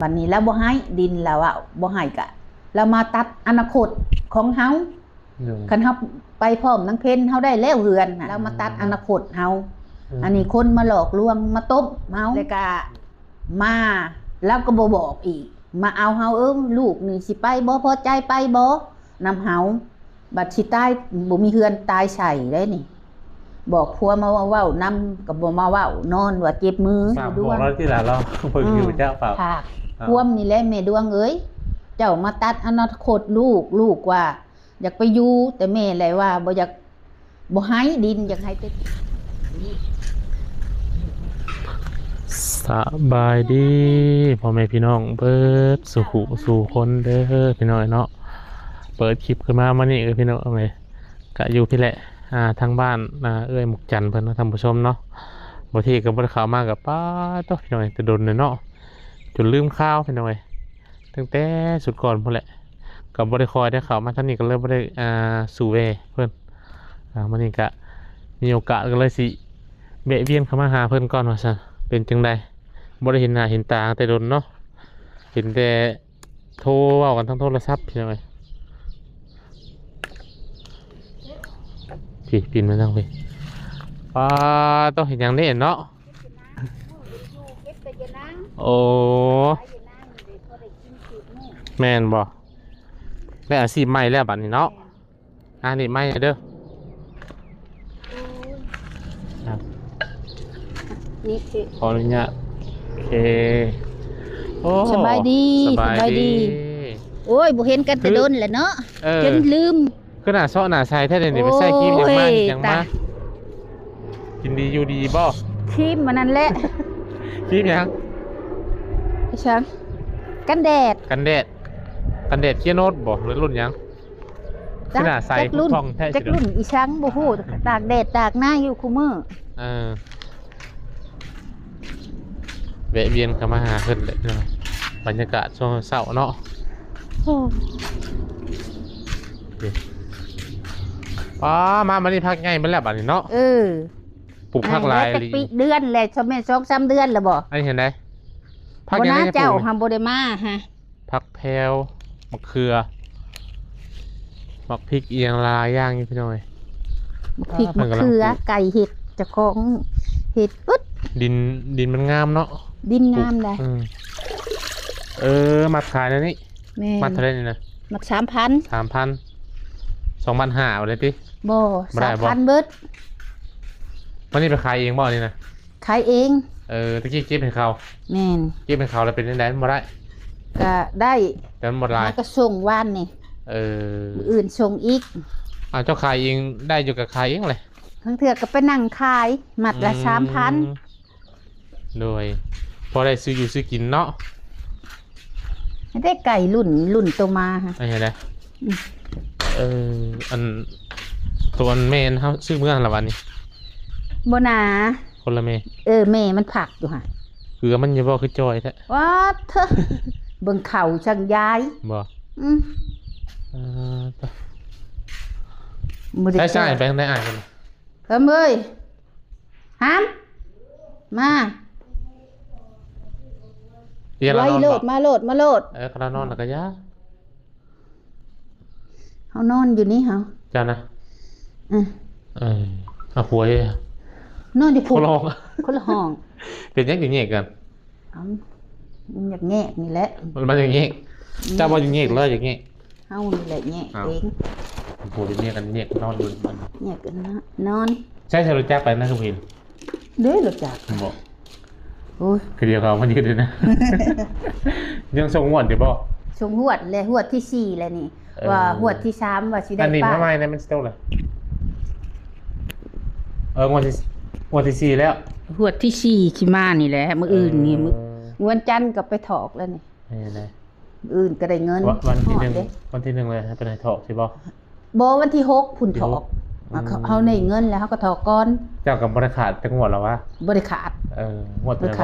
ບັດນີ້ລາວບໍ່ໃຫ້ ດິນລາວເວົ້າບໍ່ໃຫ້ກະ ລາວມາຕັດອະນາຄົດຂອງເຮົາ. ໂດຍ ຄັນເຮົາໄປພ້ອມນາງເພັນ ເຮົາໄດ້ແລ້ວເຮືອນນະ ລາວມາຕັດອະນາຄົດເຮົາ. ອືມ ອັນນີ້ຄົນມາຫຼອກລວງ ມາຕົບເຮົາ ແລ້ວກະມາ ລາວກໍບໍ່ບອກອີກ ມາເອົາເຮົາ. ເອີ ລູກນີ້ຊິໄປບໍ່? ພໍໃຈໄປບໍ່ນຳເຮົາ? ບັດຊິຕາຍບໍ່ມີເຮືອນຕາຍໃສ່ໄດ໋ນີ້. ບອກຜົວມາເວົ້ານຳກໍບໍ່ມາເວົ້າ ນອນວ່າເຈັບມື. ຝາກບອກລາວຕິລະ ລາວເບິ່ງຢູ່. ອືມ ເຈົ້າ ຝາກ ຝາກ ອ່າ ຄວາມນີ້ແຫຼະ ແມ່ດວງເອີຍ. ເຈົ້າມາຕັດອະນາຄົດລູກ ລູກວ່າຢາກໄປຢູ່ ແຕ່ແມ່ແຫຼະວ່າບໍ່ຢາກ ບໍ່ໃຫ້ດິນ ຢາກໃຫ້ແຕ່ ສະບາຍດີພໍ່ແມ່ພີ່ນ້ອງເບິດສູ່ຜູ້ສູ່ຄົນເດີພີ່ນ້ອງເນາະ. ເປີດຄລິບຂຶ້ນມາມື້ນີ້ ເອີ ພີ່ນ້ອງເອີຍ ກະຢູ່ພີ້ແຫຼະ ອ່າ ທາງບ້ານ ອ່າ ເອື້ອຍໝົກຈັນເພິ່ນເນາະທ່ານຜູ້ຊົມເນາະ. ບາງທີກໍບໍ່ໄດ້ເຂົ້າມາ ກໍປາໂຕ ພີ່ນ້ອງເອີຍ ແຕ່ດົນແລ້ວເນາະ ຈົນລືມຂ່າວ ພີ່ນ້ອງເອີຍ. ຕັ້ງແຕ່ຊຸດກ່ອນພຸ້ນແຫຼະ ກໍບໍ່ໄດ້ຄ່ອຍໄດ້ເຂົ້າມາທາງນີ້ ກໍເລີຍບໍ່ໄດ້ ອ່າ ສູ່ແວ່ເພິ່ນ. ອ່າ ມື້ນີ້ກະມີໂອກາດ ກໍເລີຍຊິແວະວຽນເຂົ້າມາຫາເພິ່ນກ່ອນວ່າຊັ້ນ. ເປັນຈັ່ງໃດ ບໍ່ໄດ້ເຫັນໜ້າເຫັນຕາແຕ່ດົນເນາະ ເຫັນແຕ່ໂທເວົ້າກັນທາງໂທລະສັບ ພີ່ນ້ອງເອີຍ. ພີ້ ປີນມາທາງພີ້. ປາໂຕ ເຮັດຫຍັງນີ້ເນາະ? ໂອ້ ແມ່ນບໍ່? ໄດ້ອາຊີບໃໝ່ແລ້ວບັດນີ້ເນາະ. ອ່າ ນີ້ໃໝ່ເດີ. ນີ້ຄື ຂໍອະນຸຍາດ. ໂອເຄ. ໂອ້ ສະບາຍດີ. ສະບາຍດີ. ໂອ້ຍ ບໍ່ເຫັນກັນແຕ່ດົນແຫຼະເນາະ ເອີ ຈົນລືມ. ຄືໜ້າເຊາະໜ້າໃສແທ້ນີ້ ໄປໃຊ້ຄຣີມຫຍັງມາ ໂອ້ຍ ຫຍັງມາ? ຕາຍ ກິນດີຢູ່ດີບໍ່? ຄຣີມອັນນັ້ນແຫຼະ. ຄຣີມຫຍັງ? ອີຫຍັງ? ກັນແດດ. ກັນແດດ ກັນແດດເຄຍໂນດບໍ່ ຫຼືລຸ້ນຫຍັງ? ຄືໜ້າໃສ ຈັກລຸ້ນ ຜຸ່ຜ່ອງແທ້ ຈັກລຸ້ນອີຫຍັງບໍ່ຮູ້ ຕາກແດດຕາກໜ້າຢູ່ຄູ່ມື້. ເອີ ແວະວຽນເຂົ້າມາຫາເພິ່ນເລີຍເນາະ ບັນຍາກາດຊ່ວງເຊົ້າເນາະ. ໂອ້ ປ້າ ມາບັດນີ້ຜັກໃຫຍ່ໝົດແລ້ວບັດນີ້ເນາະ. ເອີ ປູກຜັກຫຼາຍອີ່ຫຼີ. ຈັກປີ ເດືອນແລ້ວ ຊະແມ່ນສອງສາມເດືອນແລ້ວບໍ່? ອັນນີ້ເຫັນໄດ໋ ຜັກຫຍັງ ບໍ່ນາ ເຈົ້າຫັ້ນບໍ່ໄດ້ມາຫະ. ຜັກແພວ ໝາກເຂືອ ໝາກພິກ ອີ່ຫຍັງຫຼາຍຢ່າງຢູ່ພີ່ນ້ອງເອີຍ. ໝາກພິກ ອ່າ ໝາກເຂືອ ເພິ່ນກຳລັງປູກ ໄກ່ເຮັດ ເຈົ້າຂອງເຮັດເບິດ. ດິນ ດິນມັນງາມເນາະ ດິນງາມໄດ໋. ອືມ ເອີ ມັດຂາຍແນວນີ້. ແມ່ນ. ມັດເທົ່າໃດນີ້ນະ? ມັດສາມພັນ. ສາມພັນ ສອງພັນຫ້າເອົາໄດ້ຕິ? ບໍ່ ບໍ່ໄດ້ບໍ່? ສາມພັນເບິດ. ມັນນີ້ໄປຂາຍເອງບໍ່ນີ້ນະ? ຂາຍເອງ. ເອີ ຕະກີ້ເກັບໃຫ້ເຂົາ. ແມ່ນ. ເກັບໃຫ້ເຂົາແລ້ວເປັນຈັ່ງໃດ ມັນບໍ່ໄດ້? ກະໄດ້ ແຕ່ມັນບໍ່ຫຼາຍ ຫາກະສົ່ງວານນີ້. ເອີ ມື້ອື່ນສົ່ງອີກ. ອ້າວ ເຈົ້າຂາຍເອງໄດ້ຢູ່ ກະຂາຍເອງແຫຼະ. ບາງເທື່ອກະໄປນັ່ງຂາຍ ມັດລະ ອືມ ສາມພັນ. ໂດຍ ພໍໄດ້ຊື້ຢູ່ຊື້ກິນເນາະ. ໄດ້ໄກ່ລຸ້ນ ລຸ້ນໂຕມາຫະ ໄດ້ ໄດ້. ອືມ ເອີ ອັນ ໂຕອັນແມ່ນເຮົາຊື້ເມືອຫັ້ນລະຫວານີ້? ບໍ່ນາ ຄົນລະແມ່. ເອີ ແມ່ມັນພັກຢູ່ຫະ. ເກືອມັນຢູ່ບໍ່ ຄືຈ່ອຍແທ້? ວ້າເທີ ເບິ່ງເຂົ້າຊ່າງຍາຍ. ບໍ່? ອືມ ອ່າ ຕະ ບໍ່ໄດ້ ໃຊ້ ໃຊ້ໄປທາງໃດອ້າຍ? ເອີ ເອີຍ ຫາມ ມາ ໄວໂລດ ມາໂລດ ມາໂລດ. ເອີ ຄັນລາວນອນລະກະຢ່າ ເຮົານອນຢູ່ນີ້ເຮົາ. ເຈົ້ານະ? ອື ເອີ ເອົາຜົວເອີ ນອນຢູ່ພຸ້ນ ຄົນລະຫ້ອງ ຄົນລະຫ້ອງ. ເປັນຫຍັງຈຶ່ງແຍກກັນ? ເອົ້າ ມັນຢາກແຍກນີ້ແຫຼະ ມັນຢາກແຍກ. ອືມ ເຈົ້າບໍ່ຢາກແຍກ ຫຼືຢາກແຍກ? ເຮົານີ້ແຫຼະແຍກເອງ. ເອົ້າ ຜົວເປັນເມຍກັນແຍກນອນຢູ່ ແຍກກັນນອນ. ໃຊ້ ໃຊ້ລົດຈັກໄປນະ ຄືບໍ່ເຫັນ? ເດ້ ລົດຈັກ ບໍ່? ໂອ້ຍ ຄືດຽວເຂົາມາຢືນຢູ່ນະ. ຍັງສົ່ງງວດຢູ່ບໍ່? ສົ່ງງວດແຫຼະ ງວດທີສີ່ແຫຼະນີ້. ເອີ ວ່າງວດທີສາມວ່າຊິໄດ້ ອັນນີ້ ປາຍ ມາໃໝ່ນະ ມັນຊິຕົກແລ້ວ. ເອີ ງວດທີ ງວດທີສີ່ແລ້ວ ງວດທີສີ່ຊິມານີ້ແຫຼະ ມື້ອື່ນນີ້. ເອີ ມື້ວັນຈັນກໍໄປຖອກແລ້ວນີ້. ນີ້ແຫຼະ ມື້ອື່ນກໍໄດ້ເງິນ. ວັນ ວັນທີໜຶ່ງ ຮອດເດ້ ວັນທີໜຶ່ງເລີຍ ໃຫ້ເພິ່ນໃຫ້ຖອກຊິບໍ່? ບໍ່ ວັນທີຫົກພຸ້ນຖອກ. ອືມ ເຮົາໄດ້ເງິນແລ້ວເຮົາກໍຖອກກ່ອນ. ເຈົ້າກໍບໍ່ໄດ້ຂາດຈັກງວດແລ້ວຫວາ? ບໍ່ໄດ້ຂາດ. ເອີ ງວດເທົ່າໃດ?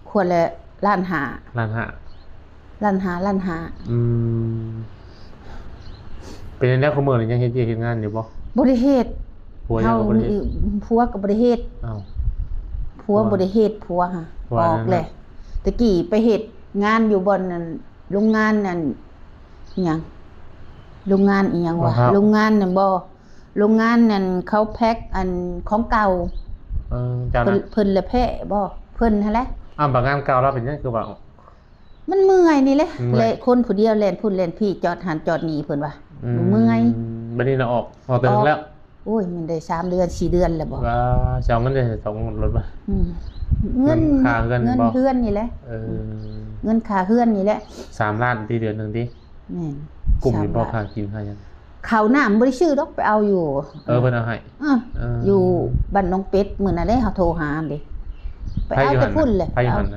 ຂວດລະລ້ານຫ້າ. ລ້ານຫ້າ ລ້ານຫ້າ ລ້ານຫ້າ. ອືມ ເປັນຈັ່ງໃດຄຸມື້ນີ້ ຍັງເຮັດວຽກເຮັດງານຢູ່ບໍ່? ບໍ່ໄດ້ເຮັດ. ຜົວຍັງກໍບໍ່ໄດ້ເຮັດ? ຜົວກໍບໍ່ໄດ້ເຮັດ. ເອົ້າ ຜົວບໍ່ໄດ້ເຮັດ ຜົວຫະ ອອກແຫຼະ. ແຕ່ກີ້ໄປເຮັດ ງານຢູ່ບ່ອນນັ້ນ ໂລງງານນັ້ນ ອີຫຍັງ ໂລງງານອີຫຍັງວະ ໂຮງງານນັ້ນບໍ່ ໂຮງງານນັ້ນເຂົາແພັກອັນຂອງເກົ່າ ເອີ ເຈົ້ານະ ເພິ່ນ ເພິ່ນລະແພ້ບໍ່ ເພິ່ນຫັ້ນແຫຼະ. ອ້າວ ບາດງານເກົ່າລາວເປັນຫຍັງຄືວ່າ ມັນເມື່ອຍນີ້ແຫຼະ ເມື່ອຍ ແລ່ນຄົນຜູ້ດຽວ ແລ່ນພຸ້ນແລ່ນພີ້ ຈອດຫັ້ນຈອດນີ້ ເພິ່ນວ່າ ອືມ ເມື່ອຍ. ບັດນີ້ນະອອກ ອອກແຕ່ເຖິງແລ້ວ ໂອ້ຍ ມັນໄດ້ສາມເດືອນສີ່ເດືອນແລ້ວບໍ່ ວ່າຊິເອົາເງິນໃສ ສອງລົດບໍ່ ອືມ ເງິນ ເງິນຄ່າເຮືອນ ເງິນເຮືອນນີ້ແຫຼະ ເອີ ເງິນຄ່າເຮືອນນີ້ແຫຼະ ສາມລ້ານຕິ ເດືອນໜຶ່ງຕິ ແມ່ນ ກຸ້ມຢູ່ບໍ່ ສາມລ້ານ ຄ່າກິນຄ່າຫຍັງ ເຂົ້ານ້ຳບໍ່ໄດ້ຊື້ດອກ ໄປເອົາຢູ່ ເອີ ເພິ່ນເອົາໃຫ້ ເອີ ເອີ ຢູ່ບ້ານໜອງເປັດ ມື້ນັ້ນເດ້ ເຮົາໂທຫາເດ້ ໄປເອົາແຕ່ພຸ້ນແຫຼະ ໄປຢູ່ຫັ້ນ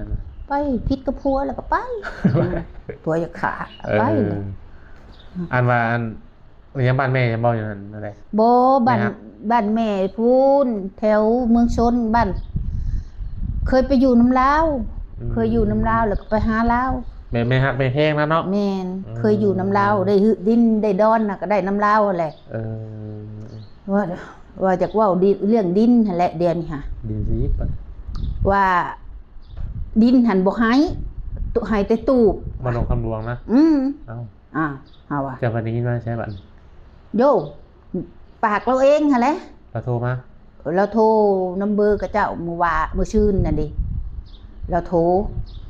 ໄປຜິດກັບຜົວແລ້ວກໍໄປ ຜົວຢາກຂ້າ ເອີ ໄປ ອັນວ່າອັນ ຍັງບ້ານແມ່ຍັງບໍ່ຢູ່ຫັ້ນ ແນວໃດ ບໍ່ ບ້ານ ແມ່ຮັກ ບ້ານແມ່ພຸ້ນ ແຖວເມືອງຊົນ ບ້ານ ເຄີຍໄປຢູ່ນຳລາວ ອືມ ເຄີຍຢູ່ນຳລາວ ແລ້ວກໍໄປຫາລາວ ແມ່ ແມ່ຮັກແມ່ແພງນະເນາະ ແມ່ນ ອືມ ເຄີຍຢູ່ນຳລາວ ໄດ້ຮື ດິນໄດ້ດອນນະ ກໍໄດ້ນຳລາວຫັ້ນແຫຼະ ເອີ ວ່າ ວ່າຢາກເວົ້າດິ ເລື່ອງດິນຫັ້ນແຫຼະ ດຽວນີ້ຫາ ດິນຊິ ວ່າດິນຫັ້ນບໍ່ໃຫ້ ໃຫ້ແຕ່ຕູບ ບ້ານໜອງຄຳຫຼວງນະ ອືມ ເອົ້າ ອ້າວ ເຮົາວ່າ ເຈົ້າໄປໄດ້ຍິນມາໃສບັດນີ້ ໂຢ ປາກລາວເອງຫັ້ນແຫຼະ ລາວໂທມາ ລາວໂທນຳເບີຂະເຈົ້າມື້ວາ ມື້ຊືນນັ້ນເດ ລາວໂທ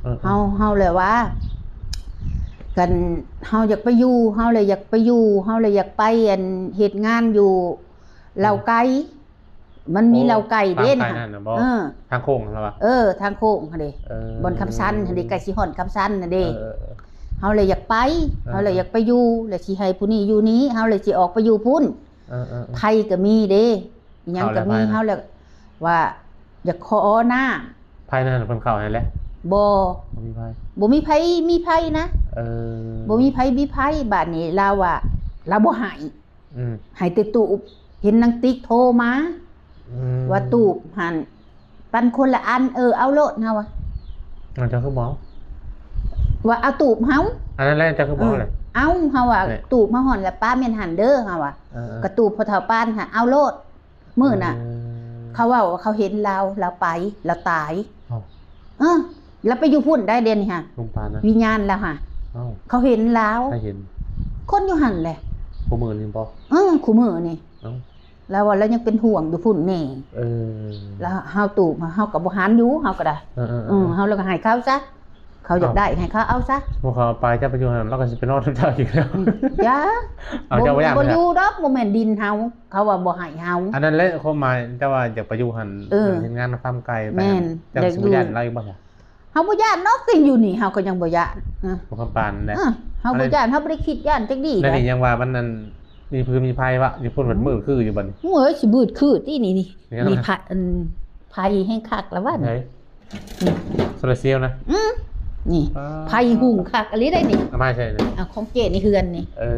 ເອີໆ ເຮົາ ເຮົາແຫຼະວ່າ ຄັນເຮົາຢາກໄປຢູ່ ເຮົາແຫຼະຢາກໄປຢູ່ ເຮົາແຫຼະຢາກໄປ ອັນ ເຮັດງານຢູ່ ເອີ ລາວໄກ ມັນມີ ໂອ້ ລາວໄກເດ້ນະ ທາງໄກນັ້ນນະບໍ່ ເອີ ທາງໂຄ້ງຫັ້ນລະວະ ເອີ ທາງໂຄ້ງຫັ້ນເດ ເອີ ບ່ອນຄຳຊັນຫັ້ນເດ ໃກ້ຊິຮອດຄຳຊັນຫັ້ນເດີ ເອີ ເອີ ເຮົາລະຢາກໄປ ເອີ ເຮົາລະຢາກໄປຢູ່ ລະຊິໃຫ້ຜູ້ນີ້ຢູ່ນີ້ ເຮົາລະຊິອອກໄປຢູ່ພຸ້ນ ເອີ ເອີ ເອີ ໄຟກໍມີເດ້ ອີຫຍັງກໍມີ ເຮົາລະວ່າຢາກຂໍນ້ຳ ໄຟນັ້ນເພິ່ນເຂົ້າໃຫ້ແລ້ວ ບໍ່ ບໍ່ມີໄຟ ບໍ່ມີໃຜມີໄຟນະ ເອີ ບໍ່ມີໃຜມີໄຟ ບາດນີ້ລາວວ່າລາວບໍ່ໃຫ້ ອືມ ໃຫ້ແຕ່ຕູບ ເຫັນນາງຕິກໂທມາ ອືມ ວ່າຕູບຫັ້ນປັນຄົນລະອັນ ເອີ ເອົາໂລດ ເຮົາວ່າ ເຈົ້າຄືບໍ່ເອົາ ວ່າເອົາຕູບເຮົາ ອັນນັ້ນແຫຼະ ເຈົ້າຄືບໍ່ເອົາແຫຼະ ເອີ ເອົາ ເຮົາວ່າ ແຫຼະ ຕູບເຮົາຫັ້ນລະປາແມ່ນຫັ້ນເດີ ເຮົາວ່າ ເອີໆ ກະຕູບພໍ່ເຖົ້າປານຫັ້ນເອົາໂລດ ມື້ນະ ເອີ ເຂົາເວົ້າວ່າເຂົາເຫັນລາວ ລາວໄປ ລາວຕາຍ ເອົ້າ ເອີ ລາວໄປຢູ່ພຸ້ນໄດ໋ ດຽວນີ້ຫາ ລຸງປານນະ ວິນຍານລາວຫາ ເອົ້າ ເຂົາເຫັນລາວ ໃຜເຫັນ ຄົນຢູ່ຫັ້ນແຫຼະ ຄູ່ມື້ນີ້ບໍ່ ເອີ ຄູ່ມື້ນີ້ ເອົ້າ ລາວວ່າລາວຍັງເປັນຫ່ວງຢູ່ພຸ້ນແດ່ ເອີ ລາວເຮົາຕູບ ເຮົາກໍບໍ່ຫັນຢູ່ ເຮົາກໍໄດ້ ເອີໆໆ ເອີ ເຮົາລະກໍໃຫ້ເຂົາຊະ ເຂົາຢາກໄດ້ໃຫ້ເຂົາເອົາຊະ ບໍ່ເຂົາເອົາໄປ ເຈົ້າໄປຢູ່ຫັ້ນ ລາວກໍຊິໄປນອນນຳເຈົ້າອີກແລ້ວ ອືມ ຢ່າ ເຈົ້າບໍ່ຢ້ານບໍ່ ບໍ່ຢູ່ດອກ ບໍ່ແມ່ນດິນເຮົາ ເຂົາວ່າບໍ່ໃຫ້ເຮົາ ອັນນັ້ນແຫຼະຄວາມໝາຍ ເຈົ້າວ່າຢາກໄປຢູ່ຫັ້ນ ເອີ ເຮັດງານນຳຟາມໄກ່ໄປ ແມ່ນ ເຈົ້າຊິບໍ່ຢ້ານລາວອີກບໍ່ຊະ ເຮົາບໍ່ຢ້ານເນາະ ຄືຢູ່ນີ້ເຮົາກໍຍັງບໍ່ຢ້ານ ເອີ ບໍ່ຄຳປານແຫຼະ ເອີ ເຮົາບໍ່ຢ້ານ ເຮົາບໍ່ໄດ້ຄິດຢ້ານຈັກດີ້ ແລ້ວນີ້ຍັງວ່າມັນນັ້ນ ມີຟືນມີໄຟວະ ຢູ່ພຸ້ນມັນມືດຄືຢູ່ບັດນີ້ ໂອ້ຍ ຊິມືດຄືຕິນີ້ ນີ້ ນີ້ ນີ້ ພະ ອັນ ໄຟແຮງຄັກລະວະນີ້ ໂຊລາເຊວນະ ອືມ ນີ້ ອ່າ ໄຟຮຸ່ງຄັກອີ່ຫຼີໄດ໋ນີ້ ເອົາມາໃສ່ນີ້ ເອົາຂອງເຈ້ໃນເຮືອນນີ້ ເອີ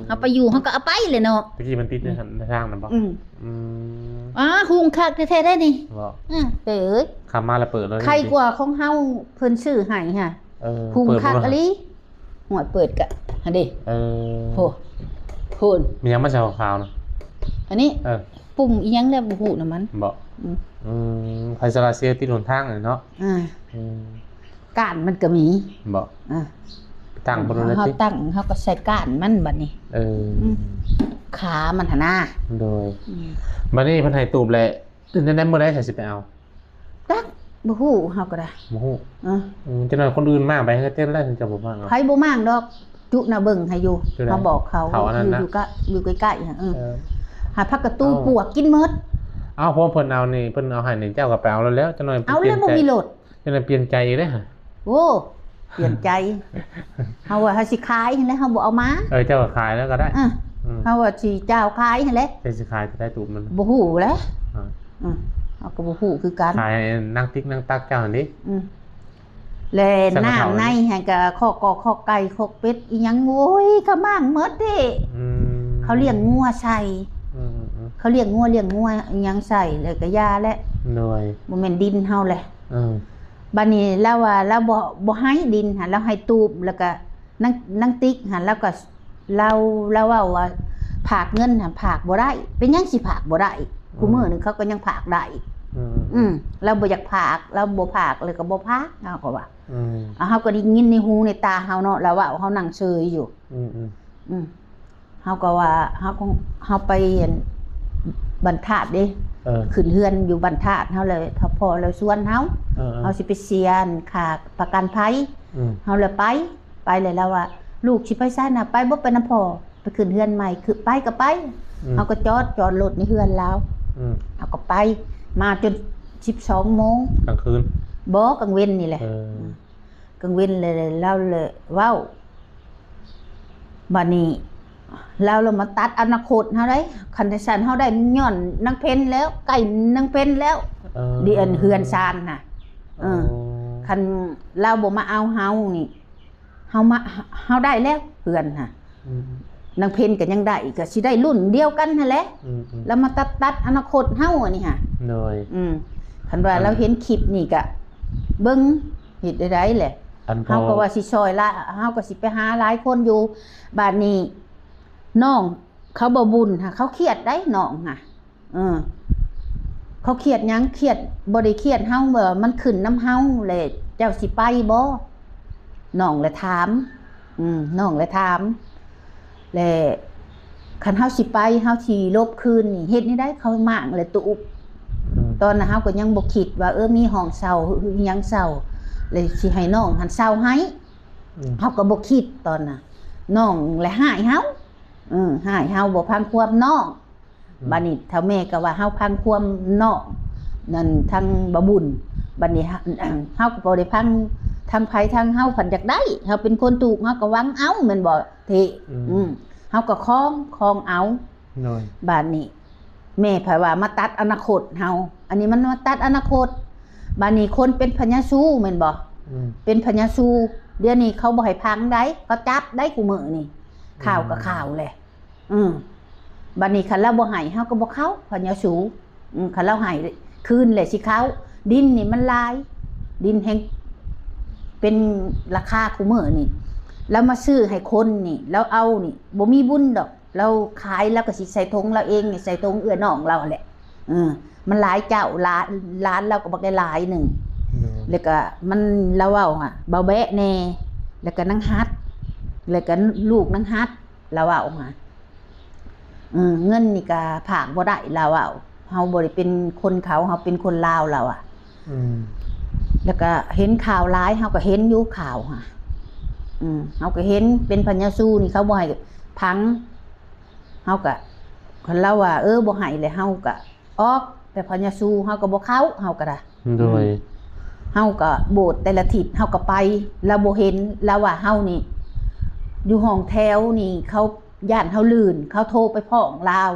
ເຮົາໄປຢູ່ເຮົາກໍເອົາໄປແຫຼະເນາະ ຕະກີ້ມັນຕິດໃນທາງນັ້ນບໍ່ ອືມ ອືມ ອ່າ ຮຸ່ງຄັກແທ້ໆໄດ໋ນີ້ ບໍ່ ອືມ ເອີຍ ຂັບມາແລ້ວເປີດເລີຍ ໄຄກວ່າຂອງເຮົາເພິ່ນຊື້ໃຫ້ຫາ ເອີ ຮຸ່ງຄັກອີ່ຫຼີ ໂອ້ຍ ເປີດກະຫັ້ນເດ ເອີ ໂຫ ພຸ້ນ ມີຫຍັງມາໃສ່ຂາວໆນະ ອັນນີ້ ເອີ ປຸ່ມອີ່ຫຍັງແລ້ວບໍ່ຮູ້ນຳມັນ ບໍ່ ອືມ ອືມ ໄຟໂຊລາເຊວຕິດຫົນທາງເນາະ ອ່າ ອືມ ກ້ານມັນກໍມີ ບໍ່ ອ່າ ຕັ້ງບໍ່ໄດ້ ເຮົາຕັ້ງ ເຮົາກໍໃສ່ກ້ານມັນບັດນີ້ ເອີ ອືມ ຂາມັນຫັ້ນນາ ໂດຍ ອືມ ບັດນີ້ເພິ່ນໃຫ້ຕູບແລ້ວ ແນວໃດ ມື້ໃດຊິໄປເອົາ ຈັກ ບໍ່ຮູ້ ເຮົາກໍໄດ້ ບໍ່ຮູ້ ເອີ ອືມ ຈັກໜ່ອຍຄົນອື່ນມາໄປເຮັດເຕັມແລ້ວ ເຈົ້າບໍ່ມາເອົາ ໃຜບໍ່ມາດອກ ຈຸນະເບິ່ງໃຫ້ຢູ່ ເຮົາບອກເຂົາ ຢູ່ ຢູ່ກະ ຢູ່ໃກ້ໆ ເອີ ຫາຜັກກະຕູ ເອົ້າ ປວກກິນໝົດ ເອົ້າ ເພາະເພິ່ນເອົານີ້ ເພິ່ນເອົາໃຫ້ນີ້ ເຈົ້າກໍໄປເອົາແລ້ວ ຈັກໜ່ອຍ ເອົາແລ້ວບໍ່ມີລົດ ຈັກໜ່ອຍປ່ຽນໃຈອີກເດ້ ໂອ້ ປ່ຽນໃຈ ເຮົາວ່າເຮົາຊິຂາຍຫັ້ນແຫຼະ ເຮົາບໍ່ເອົາມາ ເອີ ເຈົ້າກໍຂາຍແລ້ວກໍໄດ້ ອືມ ເຮົາວ່າຊິຈ້າວຂາຍຫັ້ນແຫຼະ ເຈົ້າຊິຂາຍເທົ່າໃດຕູບມັນ ບໍ່ຮູ້ແຫຼະ ອ່າ ອືມ ເຮົາກໍບໍ່ຮູ້ຄືກັນ ຂາຍໃຫ້ນາງຕິກນາງຕັກເຈົ້າຫັ້ນເດ ອືມ ແລະ ນ້ຳໃນຫັ້ນກໍຄອກກໍຄອກໄກ່ຄອກເປັດອີ່ຫຍັງ ໂອ້ຍ ຂະໝາງໝົດເດ ອືມ ເຂົາລ້ຽງງົວໃສ່ ອືມໆໆ ເຂົາລ້ຽງງົວລ້ຽງງົວອີ່ຫຍັງໃສ່ ແລ້ວກໍຢ່າແຫຼະ ໂດຍ ບໍ່ແມ່ນດິນເຮົາແຫຼະ ເອີ ບາດນີ້ລາວວ່າລາວບໍ່ ບໍ່ໃຫ້ດິນຫັ້ນ ລາວໃຫ້ຕູບ ແລ້ວກໍນາງ ນາງຕິກຫັ້ນ ລາວກໍ ລາວ ລາວເວົ້າວ່າຝາກເງິນຫັ້ນຝາກບໍ່ໄດ້ ເປັນຫຍັງຊິຝາກບໍ່ໄດ້ ອືມ ຄູ່ມື້ນີ້ເຂົາກໍຍັງຝາກໄດ້ ອືມ ອືມ ລາວບໍ່ຢາກພາກ ລາວບໍ່ພາກ ແລ້ວກໍບໍ່ພາກ ເຮົາກໍວ່າ ອືມ ເຮົາກໍໄດ້ຍິນໃນຫູໃນຕາເຮົາເນາະ ລາວເວົ້າ ເຮົານັ່ງເຊີຍຢູ່ ອືມ ອືມ ອືມ ເຮົາກໍວ່າ ເຮົາກໍ ເຮົາໄປອັນ ບ້ານທາດເດ້ ເອີ ຂຶ້ນເຮືອນຢູ່ບ້ານທາດ ເຮົາເລີຍ ຖ້າພໍ່ລາວຊວນເຮົາ ເອີ ເຮົາຊິໄປເສຍອັນຄ່າປະກັນໄພ ອືມ ເຮົາເລີຍໄປ ໄປແລ້ວລາວວ່າ ລູກຊິໄປໃສນະ ໄປບໍ່ ໄປນຳພໍ່ ໄປຂຶ້ນເຮືອນໃໝ່ ຄື ໄປກໍໄປ ອືມ ເຮົາກໍຈອດ ຈອດລົດໃນເຮືອນລາວ ອືມ ເຮົາກໍໄປ ມາຈົນສິບສອງໂມງ ກາງຄືນ ບໍ່ ກາງເວັນນີ້ແຫຼະ ເອີ ອືມ ກາງເວັນແລ້ວ ລາວເລີຍເວົ້າ ບາດນີ້ລາວລະມາຕັດອະນາຄົດເຮົາໄດ໋ ຄັນຈັ່ງຊັ້ນເຮົາໄດ້ຍ້ອນນາງເພັນແລ້ວ ໃກ້ນາງເພັນແລ້ວ ເອີ ເຮືອນຊານນະ ເອີ ອໍ ຄັນລາວບໍ່ມາເອົາເຮົານີ້ ເຮົາມາ ເຮົາໄດ້ແລ້ວເຮືອນຫັ້ນ ອືມ ນາງເພັນກໍຍັງໄດ້ ກໍຊິໄດ້ລຸ້ນດຽວກັນຫັ້ນແຫຼະ ອືມໆ ລາວມາຕັດ ຕັດອະນາຄົດເຮົາອັນນີ້ຫະ ໂດຍ ອືມ ຄັນວ່າ ອັນ ລາວເຫັນຄລິບນີ້ກະເບິ່ງ ເຮັດໄດ້ໃດແຫຼະ ອັນ ເຮົາກໍວ່າຊິຊ່ອຍລະ ເຮົາກໍຊິໄປຫາຫຼາຍຄົນຢູ່ ບາດນີ້ນ້ອງເຂົາບໍ່ບຸນຫະ ເຂົາຄຽດໄດ໋ນ້ອງຫະ ເອີ ເຂົາຄຽດຫຍັງ? ຄຽດ ບໍ່ໄດ້ຄຽດເຮົາ ວ່າມັນຂຶ້ນນຳເຮົາ ແລະ ເຈົ້າຊິໄປບໍ່? ນ້ອງລະຖາມ ອືມ ນ້ອງລະຖາມ ແລະ ຄັນເຮົາຊິໄປ ເຮົາຊິຫຼົບຄືນນີ້ ເຮັດແນວໃດ? ເຂົາມ້າງແລະຕູບ ອືມ ຕອນນັ້ນເຮົາກໍຍັງບໍ່ຄິດວ່າ ເອີ ມີຫ້ອງເຊົ່າ ຫຼື ອີ່ຫຍັງເຊົ່າ ແລະ ຊິໃຫ້ນ້ອງຫັ້ນເຊົ່າໃຫ້ ອືມ ເຮົາກໍບໍ່ຄິດຕອນນັ້ນ ນ້ອງລະຮ້າຍເຮົາ ເອີ ຮ້າຍເຮົາ ບໍ່ຟັງຄວາມນ້ອງ ອືມ ບາດນີ້ເຖົ້າແມ່ກໍວ່າເຮົາຟັງຄວາມນ້ອງ ນັ້ນທາງບ່າວບຸນ ບາດນີ້ເຮົາກໍບໍ່ໄດ້ຟັງທາງໃຜ ທາງເຮົາພັດຢາກໄດ້ ເຮົາເປັນຄົນທຸກ ເຮົາກໍຫວັງເອົາ ແມ່ນບໍ່ເທ? ອືມ ອືມ ເຮົາກໍຄອງ ຄອງເອົາ ໂດຍ ບາດນີ້ແມ່ພັດວ່າມາຕັດອະນາຄົດເຮົາ ອັນນີ້ມັນມາຕັດອະນາຄົດ ບາດນີ້ຄົນເປັນພະຍາຊູແມ່ນບໍ່? ອືມ ເປັນພະຍາຊູ ດຽວນີ້ເຂົາບໍ່ໃຫ້ຟັງໃດ໋ ເຂົາຈັບໄດ໋ ຄູ່ມື້ນີ້ ອືມ ຂ່າວກໍຂ່າວແຫຼະ ອືມ ບາດນີ້ຄັນລາວບໍ່ໃຫ້ ເຮົາກໍບໍ່ເຂົ້າ ພະຍາຊູ ອືມ ຄັນລາວໃຫ້ຄືນແຫຼະຊິເຂົ້າ ດິນນີ້ມັນຫຼາຍ ດິນແຮ່ງເປັນລາຄາຄູ່ມື້ນີ້ ລາວມາຊື້ໃຫ້ຄົນນີ້ ລາວເອົານີ້ ບໍ່ມີບຸນດອກ ລາວຂາຍ ລາວກໍຊິໃສ່ຖົງລາວເອງ ໃສ່ຖົງເອື້ອຍນ້ອງລາວຫັ້ນແຫຼະ ເອີ ມັນຫຼາຍເຈົ້າ ຫຼານ ຫຼານລາວກໍບັກຫຼາຍໜຶ່ງ ໂດຍ ແລ້ວກໍມັນ ລາວເວົ້າຫະ ບ່າວແບະແດ່ ແລ້ວກໍນາງຮັດ ແລ້ວກໍລູກນາງຮັດ ລາວເວົ້າຫະ ເອີ ເງິນນີ້ກະພາກບໍ່ໄດ້ ລາວເວົ້າ ເຮົາບໍ່ໄດ້ເປັນຄົນເຂົາ ເຮົາເປັນຄົນລາວ ລາວວ່າ ອືມ ແລ້ວກະເຫັນຂ່າວຫຼາຍ ເຮົາກະເຫັນຢູ່ຂ່າວຫະ ອືມ ເຮົາກະເຫັນເປັນພະຍາຊູນີ້ ເຂົາບໍ່ໃຫ້ຟັງ ເຮົາກະ ຄັນລາວວ່າ ເອີ ບໍ່ໃຫ້ແລ້ວ ເຮົາກະ ອອກ ແຕ່ພະຍາຊູເຮົາກໍບໍ່ເຂົ້າ ເຮົາກໍໄດ້ ໂດຍ ອືມ ເຮົາກໍໂບດແຕ່ລະທິດເຮົາກໍໄປ ລາວບໍ່ເຫັນ ລາວວ່າເຮົານີ້ຢູ່ຫ້ອງແຖວນີ້ ເຂົາຢ້ານເຮົາລື່ນ ເຂົາໂທໄປຟ້ອງລາວ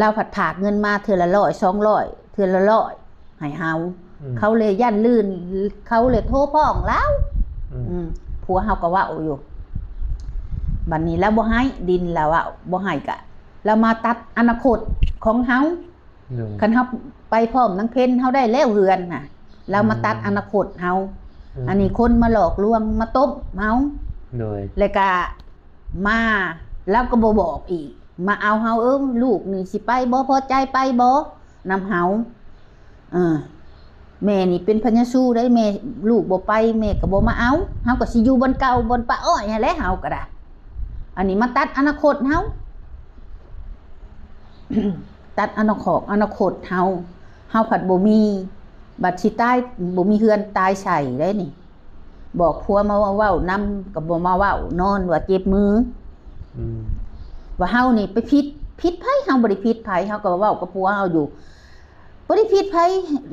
ລາວພັດພາກເງິນມາເທື່ອລະຮ້ອຍ ສອງຮ້ອຍ ເທື່ອລະຮ້ອຍໃຫ້ເຮົາ ອືມ ເຂົາເລີຍຢ້ານລື່ນ ເຂົາເລີຍໂທຟ້ອງລາວ ອືມ ອືມ ຜົວເຮົາກໍເວົ້າຢູ່ ບັດນີ້ລາວບໍ່ໃຫ້ ດິນລາວເວົ້າ ບໍ່ໃຫ້ກະ ລາວມາຕັດອະນາຄົດຂອງເຮົາ ໂດຍ ຄັນເຮົາໄປພ້ອມນາງເພັນ ເຮົາໄດ້ແລ້ວເຮືອນນະ ລາວມາຕັດ ອືມ ອະນາຄົດເຮົາ ອືມ ອັນນີ້ຄົນມາຫຼອກລວງ ມາຕົ້ມເຮົາ ໂດຍ ແລ້ວກະມາ ລາວກໍບໍ່ບອກອີກ ມາເອົາເຮົາ ເອີ ລູກນີ້ຊິໄປບໍ່? ພໍໃຈໄປບໍ່ນຳເຮົາ? ເອີ ແມ່ນີ້ເປັນພະຍາຊູໄດ໋ ແມ່ ລູກບໍ່ໄປ ແມ່ກໍບໍ່ມາເອົາ ເຮົາກໍຊິຢູ່ບ່ອນເກົ່າ ບ່ອນປາອ້ອຍຫັ້ນແຫຼະ ເຮົາກໍໄດ້ ອັນນີ້ມາຕັດອະນາຄົດເຮົາ ຕັດອະນາຄອກ ອະນາຄົດເຮົາ ເຮົາພັດບໍ່ມີ ບັດຊິຕາຍ ບໍ່ມີເຮືອນຕາຍໃສ່ໄດ໋ນີ້ ບອກຜົວມາເວົ້ານຳກໍບໍ່ມາເວົ້າ ນອນວ່າເຈັບມື ອືມ ວ່າເຮົານີ້ໄປຜິດ ຜິດໃຜ? ເຮົາບໍ່ໄດ້ຜິດໃຜ ເຮົາກໍເວົ້າກັບຜົວເຮົາຢູ່ ບໍ່ໄດ້ຜິດໃຜ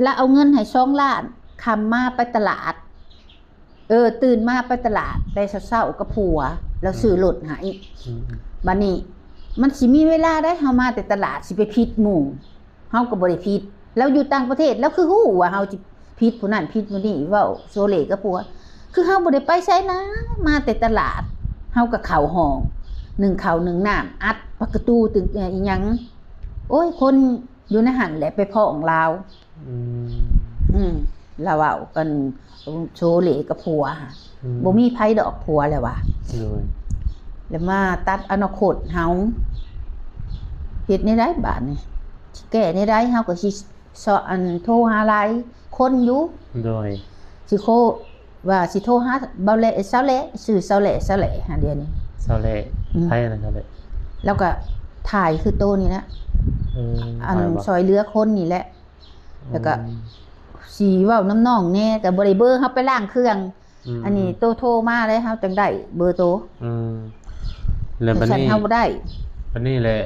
ລາວເອົາເງິນໃຫ້ສອງລ້ານ ຄ່ຳມາໄປຕະຫຼາດ ເອີ ຕື່ນມາໄປຕະຫຼາດແຕ່ເຊົ້າໆກັບຜົວ ລາວ ອືມ ຊື້ລົດໃຫ້ ອືມ ບັດນີ້ມັນຊິມີເວລາໃດ ເຮົາມາແຕ່ຕະຫຼາດ ຊິໄປຜິດໝູ່ ເຮົາກໍບໍ່ໄດ້ຜິດ ລາວຢູ່ຕ່າງປະເທດ ລາວຄືຮູ້ວ່າເຮົາຊິຜິດຜູ້ນັ້ນຜິດຜູ້ນີ້ ເວົ້າໂຊເລກັບຜົວ ຄືເຮົາບໍ່ໄດ້ໄປໃສນະ ມາແຕ່ຕະຫຼາດ ເຮົາກໍເຂົ້າຫ້ອງ ໜຶ້ງເຂົ້າໜຶ້ງນ້ຳ ອັດປະຕູ ຕຶງອີ່ຫຍັງ ໂອ້ຍ ຄົນ ຢູ່ໃນຫັ້ນແຫຼະໄປຟ້ອງລາວ ອືມ ອືມ ລາວເວົ້າກັນໂຊເລກັບຜົວ ອືມ ບໍ່ມີໃຜດອກຜົວແລ້ວວ່າ ໂດຍ ແລ້ວມາຕັດອະນາຄົດເຮົາ ເຮັດແນວໃດບາດນີ້ ຊິແກ້ແນວໃດ ເຮົາກໍຊິ ຊ- ອັນ ໂທຫາຫຼາຍຄົນຢູ່. ໂດຍ ຊິໂຄ ວ່າຊິໂທຫາເບົາແຫຼະ ເຊົາແຫຼະ ຊື່ເຊົາແຫຼະ ເຊົາແຫຼະຫາດຽວນີ້. ເຊົາແຫຼະ ອືມ ໃຜນະເຊົາແຫຼະ? ລາວກໍຖ່າຍຄືໂຕນີ້ແຫຼະ. ເອີ ອັນ ຖ່າຍບໍ່? ຊ່ອຍເຫຼືອຄົນນີ້ແຫຼະ. ແລ້ວກໍ ອືມ ຊິເວົ້ານຳນ້ອງແດ່ ກໍບໍ່ໄດ້ເບີ ເຮົາໄປລ້າງເຄື່ອງ. ອືມ ອັນນີ້ໂຕໂທມາເດ້ ເຮົາຈັ່ງໄດ້ເບີໂຕ. ອືມ ແລ້ວບັດນີ້ເຮົາບໍ່ໄດ້. ບັດນີ້ແຫຼະ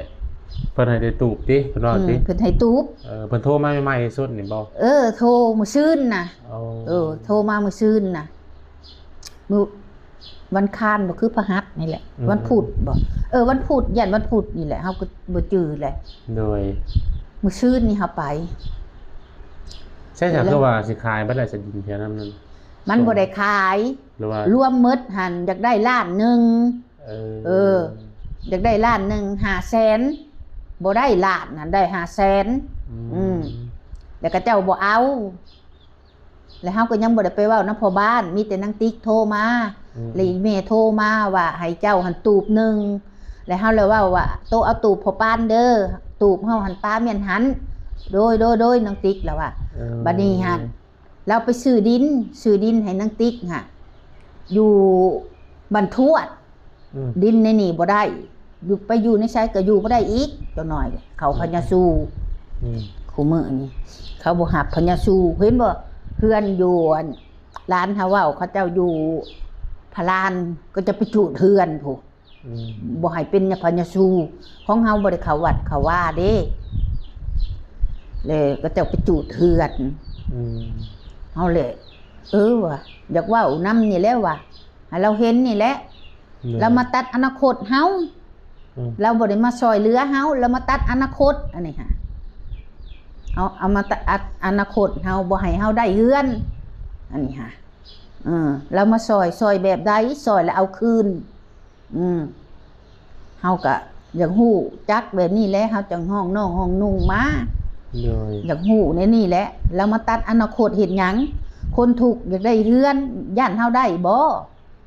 ເພິ່ນໃຫ້ໄດ້ຕູບຕິ ເພິ່ນວ່າຕິ. ອືມ ເພິ່ນໃຫ້ຕູບ. ເອີ ເພິ່ນໂທມາໃໝ່ໆສຸດນີ້ບໍ່? ເອີ ໂທມື້ຊືນນະ. ໂອ້ ເອີ ໂທມາມື້ຊືນນະ ມື້ວັນຄານບໍ່ ຄືພະຫັດນີ້ແຫຼະ. ອືມ ວັນພຸດບໍ່? ເອີ ວັນພຸດ ຢ້ານວັນພຸດນີ້ແຫຼະ ເຮົາກໍບໍ່ຈື່ແຫຼະ. ໂດຍ ມື້ຊືນນີ້ເຮົາໄປ. ໃຊ່ ແລ້ວຄືວ່າຊິຂາຍເບິດແລ້ວ ສະດິນແຖວນັ້ນ? ມັນບໍ່ໄດ້ຂາຍ ຫຼືວ່າລວມໝົດຫັ້ນ ຢາກໄດ້ລ້ານໜຶ່ງ. ເອີ ເອີ ຢາກໄດ້ລ້ານໜຶ່ງ ຫ້າແສນ ບໍ່ໄດ້ລ້ານຫັ້ນ ໄດ້ຫ້າແສນ. ອືມ ອືມ ແລ້ວເຂົາເຈົ້າບໍ່ເອົາ ແລ້ວເຮົາກໍຍັງບໍ່ໄດ້ໄປເວົ້ານຳພໍ່ບ້ານ ມີແຕ່ນາງຕິກໂທມາ. ອືມ ແລ້ວອີແມ່ໂທມາວ່າໃຫ້ເຈົ້າຫັ້ນຕູບໜຶ່ງ ແລ້ວເຮົາລະເວົ້າວ່າ ໂຕເອົາຕູບພໍ່ປານເດີ ຕູບເຮົາຫັ້ນປາແມ່ນຫັ້ນ. ໂດຍ ໂດຍ ໂດຍ ນາງຕິກລະວ່າ. ເອີ ບັດນີ້ຫັ້ນ ລາວໄປຊື້ດິນ ຊື້ດິນໃຫ້ນາງຕິກຫັ້ນ ຢູ່ບ້ານທວດ. ອືມ ດິນໃນນີ້ບໍ່ໄດ້ ຢູ່ ໄປຢູ່ໃນໃສກໍຢູ່ບໍ່ໄດ້ອີກ ເຈົ້ານ້ອຍເຂົາພະຍາຊູ. ອືມ ຄູ່ມື້ນີ້ເຂົາບໍ່ຮັບພະຍາຊູ ເຫັນບໍ່? ເຮືອນຢູ່ ອັນ ຫຼານເຮົາເວົ້າ ເຂົາເຈົ້າຢູ່ພະລານ ກໍຈະໄປຈູດເຮືອນພຸ້ນ. ອືມ ບໍ່ໃຫ້ເປັນພະຍາຊູ ຂອງເຮົາບໍ່ໄດ້ເຂົ້າວັດເຂົ້າວາເດ້ ແລ້ວເຂົາເຈົ້າໄປຈູດເຮືອນ. ອືມ ເຮົາແຫຼະ ເອີ ວ່າຢາກເວົ້ານຳນີ້ແຫຼະວ່າ ໃຫ້ລາວເຫັນນີ້ແຫຼະ. ໂດຍ ລາວມາຕັດອະນາຄົດເຮົາ. ອືມ ລາວບໍ່ໄດ້ມາຊ່ອຍເຫຼືອເຮົາ ລາວມາຕັດອະນາຄົດ ອັນນີ້ຫາ ເອົາ ເອົາມາຕັດອະນາຄົດເຮົາ ບໍ່ໃຫ້ເຮົາໄດ້ເຮືອນ ອັນນີ້ຫາ. ເອີ ລາວມາຊ່ອຍ ຊ່ອຍແບບໃດ? ຊ່ອຍແລ້ວເອົາຄືນ. ອືມ ເຮົາກະຢາກຮູ້ຈັກແບບນີ້ແຫຼະ ເຮົາຈັ່ງຮ້ອງນ້ອງຮ້ອງນຸ່ງມາ. ໂດຍ ຢາກຮູ້ແນວນີ້ແຫຼະ ລາວມາຕັດອະນາຄົດເຮັດຫຍັງ? ຄົນທຸກຢາກໄດ້ເຮືອນ ຢ້ານເຮົາໄດ້ບໍ່?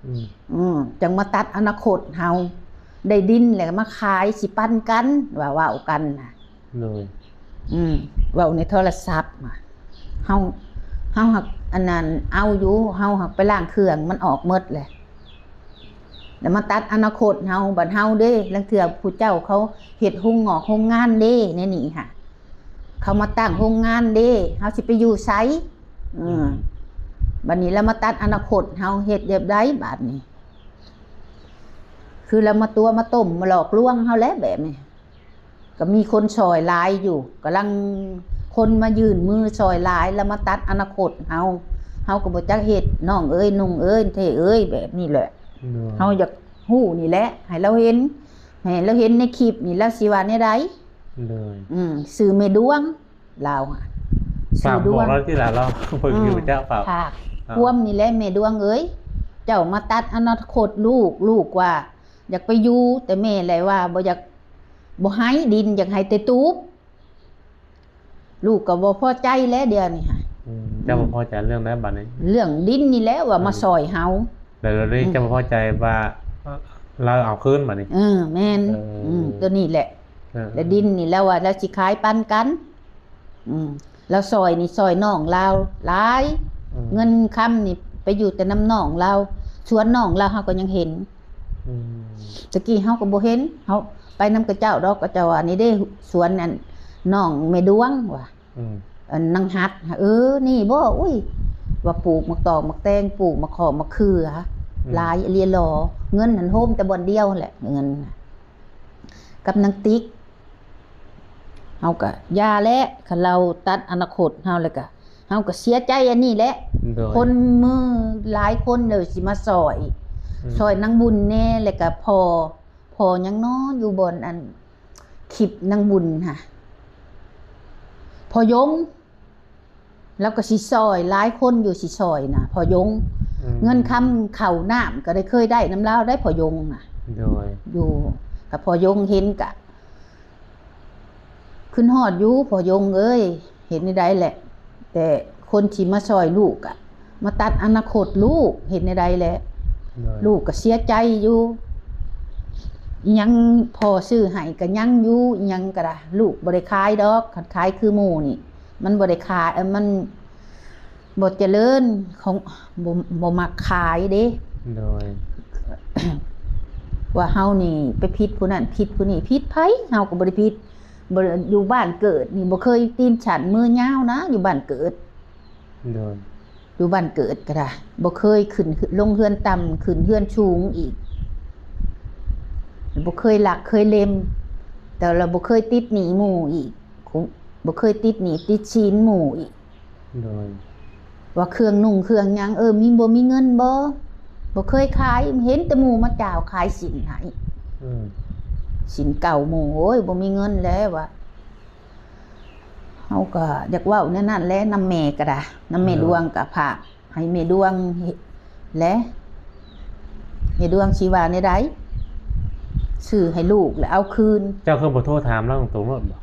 ອືມ ອືມ ຈັ່ງມາຕັດອະນາຄົດເຮົາ ໄດ້ດິນແລ້ວມາຂາຍ ຊິປັນກັນ ວ່າເວົ້າກັນນະ. ໂດຍ ອືມ ເວົ້າໃນໂທລະສັບ ເຮົາ ເຮົາຫາກອັນນັ້ນເອົາຢູ່ ເຮົາຫາກໄປລ້າງເຄື່ອງ ມັນອອກໝົດແຫຼະ ແລ້ວມາຕັດອະນາຄົດເຮົາ. ບັດເຮົາເດ້ ລາງເທື່ອຜູ້ເຈົ້າເຂົາເຮັດໂຮງງອກໂຮງງານເດ້ ໃນນີ້ຫາ ເຂົາມາຕັ້ງໂຮງງານເດ້ ເຮົາຊິໄປຢູ່ໃສ? ອືມ ອືມ ບັດນີ້ລາວມາຕັດອະນາຄົດເຮົາ ເຮັດແບບໃດບາດນີ້? ຄືລາວມາຕົວະມາຕົ້ມມາຫຼອກລວງເຮົາແຫຼະແບບນີ້. ກໍມີຄົນຊ່ອຍຫຼາຍຢູ່ ກຳລັງຄົນມາຍື່ນມືຊ່ອຍຫຼາຍ ລະມາຕັດອະນາຄົດເຮົາ ເຮົາກໍບໍ່ຈັກເຮັດ ນ້ອງເອີຍ ນຸ່ງເອີຍ ເທເອີຍ ແບບນີ້ແຫຼະ. ໂດຍ ເຮົາຢາກຮູ້ນີ້ແຫຼະ ໃຫ້ລາວເຫັນ ໃຫ້ລາວເຫັນໃນຄລິບນີ້ ລາວຊິວ່າແນວໃດ? ໂດຍ ອືມ ຊື່ແມ່ດວງ ລາວຫະ ຊື່ດວງ ຝາກບອກລາວຕິລະ ລາວເບິ່ງຢູ່ ອືມ ເຈົ້າ ຝາກ ຝາກ ອ່າ ຄວາມນີ້ແຫຼະ ແມ່ດວງເອີຍ ເຈົ້າມາຕັດອະນາຄົດລູກ ລູກວ່າ ຢາກໄປຢູ່ ແຕ່ແມ່ແຫຼະວ່າບໍ່ຢາກ ບໍ່ໃຫ້ດິນ ຢາກໃຫ້ແຕ່ຕູບ. ລູກກໍບໍ່ພໍໃຈແຫຼະດຽວນີ້ຫະ. ອືມ ເຈົ້າບໍ່ພໍໃຈເລື່ອງໃດບາດນີ້? ເລື່ອງດິນນີ້ແຫຼະວ່າ ອືມ ມາຊ່ອຍເຮົາ. ແລ້ວດຽວນີ້ ອືມ ເຈົ້າບໍ່ພໍໃຈວ່າ ເອີ ລາວເອົາຄືນບາດນີ້? ເອີ ແມ່ນ. ເອີ ອືມ ຕົວນີ້ແຫຼະ. ເອີ ແລະດິນນີ້ລາວວ່າລາວຊິຂາຍປັນກັນ. ອືມ ລາວຊ່ອຍນີ້ຊ່ອຍນ້ອງລາວຫຼາຍ. ອືມ ເງິນຄຳນີ້ໄປຢູ່ແຕ່ນຳນ້ອງລາວ ສວນນ້ອງລາວເຮົາກໍຍັງເຫັນ. ອືມ ຕະກີ້ເຮົາກໍບໍ່ເຫັນ ເຮົາໄປນຳຂະເຈົ້າດອກ ຂະເຈົ້າວ່າ ນີ້ເດ້ສວນອັນນ້ອງແມ່ດວງວ່າ. ອືມ ອັນນາງຫັດ ເອີ ນີ້ບໍ່? ອຸ້ຍ ວ່າປູກໝາກຕອກໝາກແຕງ ປູກໝາກຂອກໝາກເຂືອ ອືມ ຫຼາຍອີ່ຫຼີຫຼໍ ເງິນຫັ້ນໂຮມແຕ່ບ່ອນດຽວຫັ້ນແຫຼະ ເງິນນະ ກັບນາງຕິກ. ເຮົາກະຢ່າແຫຼະ ຄັນລາວຕັດອະນາຄົດເຮົາແລ້ວກະ ເຮົາກໍເສຍໃຈອັນນີ້ແຫຼະ. ໂດຍ ຄົນມືຫຼາຍຄົນເລີຍຊິມາຊ່ອຍ ອືມ ຊ່ອຍນາງບຸນແດ່ ແລ້ວກໍພໍ່ ພໍ່ຫຍັງນໍ ຢູ່ບ່ອນອັນຄລິບນາງບຸນຫະ ພໍ່ຢົງ ລາວກໍຊິຊ່ອຍ ຫຼາຍຄົນຢູ່ຊິຊ່ອຍນະ ພໍ່ຢົງ. ອືມ ເງິນຄຳເຂົ້ານ້ຳກໍໄດ້ ເຄີຍໄດ້ນຳລາວໄດ໋ ພໍ່ຢົງນະ. ໂດຍ ຢູ່ກັບພໍ່ຢົງເຫັນກະ ຄຶດຮອດຢູ່ ພໍ່ຢົງເອີຍ ເຮັດແນວໃດແຫຼະ ແຕ່ຄົນທີ່ມາຊ່ອຍລູກກະ ມາຕັດອະນາຄົດລູກ ເຮັດແນວໃດແຫຼະ. ໂດຍ ລູກກໍເສຍໃຈຢູ່ ອີ່ຫຍັງພໍ່ຊື້ໃຫ້ກໍຍັງຢູ່ ອີ່ຫຍັງກໍໄດ້ ລູກບໍ່ໄດ້ຂາຍດອກ ຄັນຂາຍຄືໝູ່ນີ້ ມັນບໍ່ໄດ້ຂາຍ ເອີ ມັນບໍ່ຈະເລີນ ຂອງ ບໍ່ ບໍ່ມັກຂາຍເດ້. ໂດຍ ວ່າເຮົານີ້ໄປຜິດຜູ້ນັ້ນຜິດຜູ້ນີ້ ຜິດໃຜ? ເຮົາກໍບໍ່ໄດ້ຜິດ. ບໍ່ ຢູ່ບ້ານເກີດນີ້ບໍ່ເຄີຍຕີນສັ້ນມືຍາວນະ ຢູ່ບ້ານເກີດ. ໂດຍ ຢູ່ບ້ານເກີດກໍໄດ້ ບໍ່ເຄີຍຂຶ້ນ ລົງເຮືອນຕ່ຳ ຂຶ້ນເຮືອນສູງອີກ ບໍ່ເຄີຍລັກເຄີຍເລັມ ແຕ່ລະບໍ່ເຄີຍຕິດໜີ້ໝູ່ອີກ ບໍ່ເຄີຍຕິດໜີ້ຕິດສິນໝູ່ອີກ. ໂດຍ ວ່າເຄື່ອງນຸ່ງເຄື່ອງຫຍັງ ເອີ ມີ ບໍ່ມີເງິນບໍ່? ບໍ່ເຄີຍຂາຍ ເຫັນແຕ່ໝູ່ມາຈ້າວຂາຍສິ້ນໃຫ້. ອືມ ສິ້ນເກົ່າໝູ່ ໂອ້ຍ ບໍ່ມີເງິນແລ້ວວ່າ. ເຮົາກໍຢາກເວົ້າແນວນັ້ນແຫຼະ ນຳແມ່ກໍໄດ້ ນຳແມ່ ໂດຍ ດວງກໍຝາກໃຫ້ແມ່ດວງແຫຼະ ແມ່ດວງຊິວ່າແນວໃດ? ຊື້ໃຫ້ລູກແລ້ວເອົາຄືນ. ເຈົ້າຄືບໍ່ໂທຖາມລາວຕົງໆໂລດບໍ?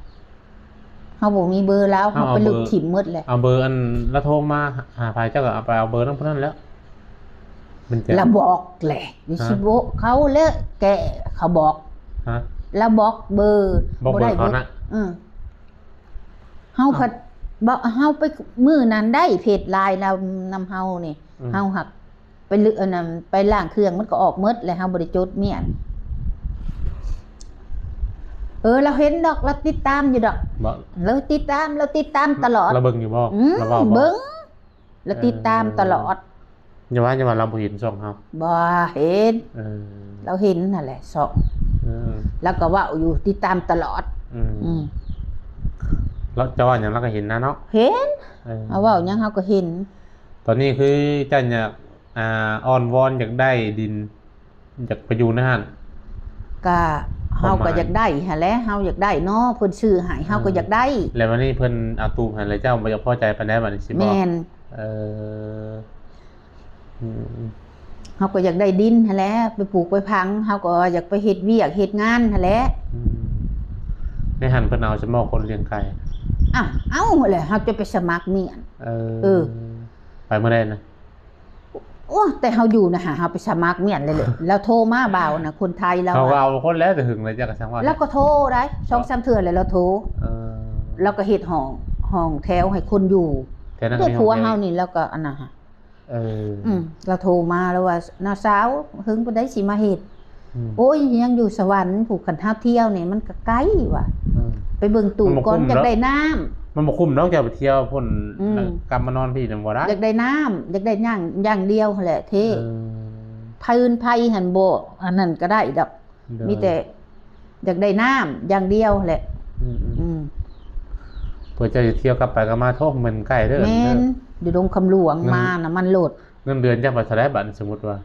ເຮົາບໍ່ມີເບີລາວ ເຮົາ ເຮົາໄປລຶກຖິ້ມໝົດແຫຼະ. ເອົາເບີອັນລາວໂທມາຫາໃຜ ເຈົ້າກໍເອົາໄປເອົາເບີນຳຜູ້ນັ້ນແຫຼະ. ມັນຈະ ລາວບອກແຫຼະ ຢູ່ ຮະ ຊິໂບະເຂົາແຫຼະ ແກເຂົາບອກ. ຮະ ລາວບອກເບີ ບອກເບີເຂົານະ. ເອີ ເຮົາ ເອົ້າ ພັດ ເຮົາໄປມື້ນັ້ນໄດ້ເພດລາຍລາວນຳເຮົານີ້ ອືມ ເຮົາຫາກໄປ ອັນນັ້ນ ໄປລ້າງເຄື່ອງ ມັນກໍອອກໝົດແລ້ວ ເຮົາບໍ່ໄດ້ຈົດມ້ຽນ. ເອີ ລາວເຫັນດອກ ລາວຕິດຕາມຢູ່ດອກ. ບໍ່ ລາວຕິດຕາມ ລາວຕິດຕາມຕະຫຼອດ. ລາວເບິ່ງຢູ່ບໍ່? ອືມ ລາວເວົ້າບໍ່? ເບິ່ງ ລາວຕິດຕາມຕະຫຼອດ. ເອີ ຢ່າວ່າ ຢ່າວ່າລາວບໍ່ເຫັນຊ່ອງເຮົາ. ບໍ່ເຫັນ. ເອີ ລາວເຫັນຫັ້ນແຫຼະຊ່ອງ. ເອີ ລາວກໍເວົ້າຢູ່ ຕິດຕາມຕະຫຼອດ. ອືມ ອືມ ລາວຈະເວົ້າຫຍັງລາວກໍເຫັນນະເນາະ. ເຫັນ. ເອີ ເຮົາເວົ້າຫຍັງເຮົາກໍເຫັນ. ຕອນນີ້ຄືເຈົ້າຢາກ ອ່າ ອ້ອນວອນຢາກໄດ້ດິນ ຢາກໄປຢູ່ໃນຫັ້ນ. ກະເຮົາກໍຢາກໄດ້ຫັ້ນແຫຼະ ເຮົາຢາກໄດ້ເນາະ ເພິ່ນຊື້ໃຫ້ເຮົາກໍຢາກໄດ້. ແລ້ວວັນນີ້ເພິ່ນເອົາຕູບໃຫ້ແລ້ວ ເຈົ້າບໍ່ຢາກພໍໃຈປານໃດບັດນີ້ ຊິບອກ? ແມ່ນ. ເອີ ອືມ ເຮົາກໍຢາກໄດ້ດິນຫັ້ນແຫຼະ ໄປປູກໄປຝັງ ເຮົາກໍຢາກໄປເຮັດວຽກເຮັດງານຫັ້ນແຫຼະ. ອືມ ໃນຫັ້ນເພິ່ນເອົາຊະບໍ່ ຄົນລ້ຽງໄກ່? ອ້າວ ເອົາແຫຼະ ເຮົາຈະໄປສະໝັກມ້ຽນ. ເອີ ເອີ ໄປມື້ໃດນະ? ໂອ້ ແຕ່ເຮົາຢູ່ນະຫາ ເຮົາໄປສະໝັກມ້ຽນເລີຍ. ລາວໂທມາບ່າວນະ ຄົນໄທລາວ ເຂົາກໍເອົາຄົນແລ້ວ ແຕ່ຫຶງແລ້ວ ຈັກກະສັງວ່າ. ລາວກໍໂທໄດ້ ສອງສາມເທື່ອແລ້ວລາວໂທ. ເອີ ລາວກໍເຮັດຫ້ອງ ຫ້ອງແຖວໃຫ້ຄົນຢູ່. ແຖວນັ້ນກໍມີຫ້ອງແຖວ. ຜົວເຮົານີ້ລາວກໍອັນນັ້ນຫະ. ເອີ ອືມ ລາວໂທມາ ລາວວ່າ ນ້າສາວ ເຫິງປານໃດຊິມາເຮັດ? ອືມ ໂອ້ຍ ຍັງຢູ່ສະຫວັນພຸ້ນ ຄັນເຮົາທ່ຽວນີ້ມັນກໍໄກວ່າ. ອືມ ໄປເບິ່ງຕູ້ກ່ອນ ມັນບໍ່ຄຸ້ມດອກ ຢາກໄດ້ນ້ຳ. ມັນບໍ່ຄຸ້ມດອກ ເຈົ້າໄປທ່ຽວພຸ້ນ ອືມ ກັບມານອນພີ້ນຳບໍ່ໄດ້. ຢາກໄດ້ນ້ຳ ຢາກໄດ້ຫຍັງຢ່າງດຽວຫັ້ນແຫຼະເທ. ເອີ ໄຜອື່ນໄຜຫັ້ນບໍ່ ອັນນັ້ນກໍໄດ້ດອກ. ໂດຍ ມີແຕ່ຢາກໄດ້ນ້ຳຢ່າງດຽວແຫຼະ. ອືມໆ ອືມ ເພື່ອເຈົ້າຈະທ່ຽວກັບໄປກັບມາ ໂທ ມັນໃກ້ເດີ. ແມ່ນ ຢູ່ດົງຄຳຫຼວງມານະ ມັນໂລດ. ເງິນເດືອນເຈົ້າໄປເທົ່າໃດບັດ ສົມມຸດວ່າ?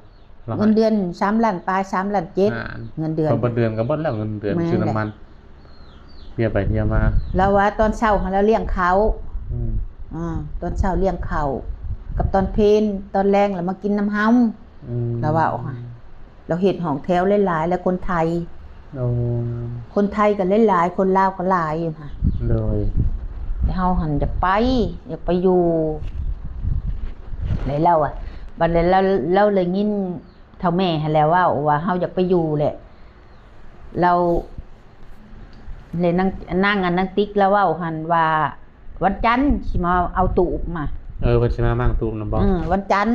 ເງິນເດືອນສາມລ້ານປາຍ ສາມລ້ານເຈັດ. ເງິນເດືອນ ກໍເບິດເດືອນກໍເບິດແລ້ວ ເງິນເດືອນ ຊື້ນ້ຳມັນ ທ່ຽວໄປທ່ຽວມາ. ລາວວ່າຕອນເຊົ້າຫັ້ນລາວລ້ຽງເຂົ້າ. ອືມ ອາ ຕອນເຊົ້າລ້ຽງເຂົ້າ ກັບຕອນເພນ ຕອນແລງລະມາກິນນຳເຮົາ. ອືມ ລາວເວົ້າຫະ ລາວເຮັດຫ້ອງແຖວຫຼາຍໆ ແລະຄົນໄທ. ໂອ້ ຄົນໄທກໍຫຼາຍໆ ຄົນລາວກໍຫຼາຍຢູ່ຫະ. ໂດຍ ແຕ່ເຮົາຫັ້ນຢາກໄປ ຢາກໄປຢູ່ ແລະລາວອະ ບັດນັ້ນລາວ ລາວໄດ້ຍິນເຖົ້າແມ່ຫັ້ນແຫຼະເວົ້າວ່າເຮົາຢາກໄປຢູ່ແຫຼະ ລາວ ແລະນາງ ນາງ ອັນ ນາງຕິກລາວເວົ້າຫັ້ນວ່າ ວັນຈັນຊິມາເອົາຕູບມາ. ເອີ ເພິ່ນຊິມາມ້າງຕູບນຳບໍ່? ເອີ ວັນຈັນ.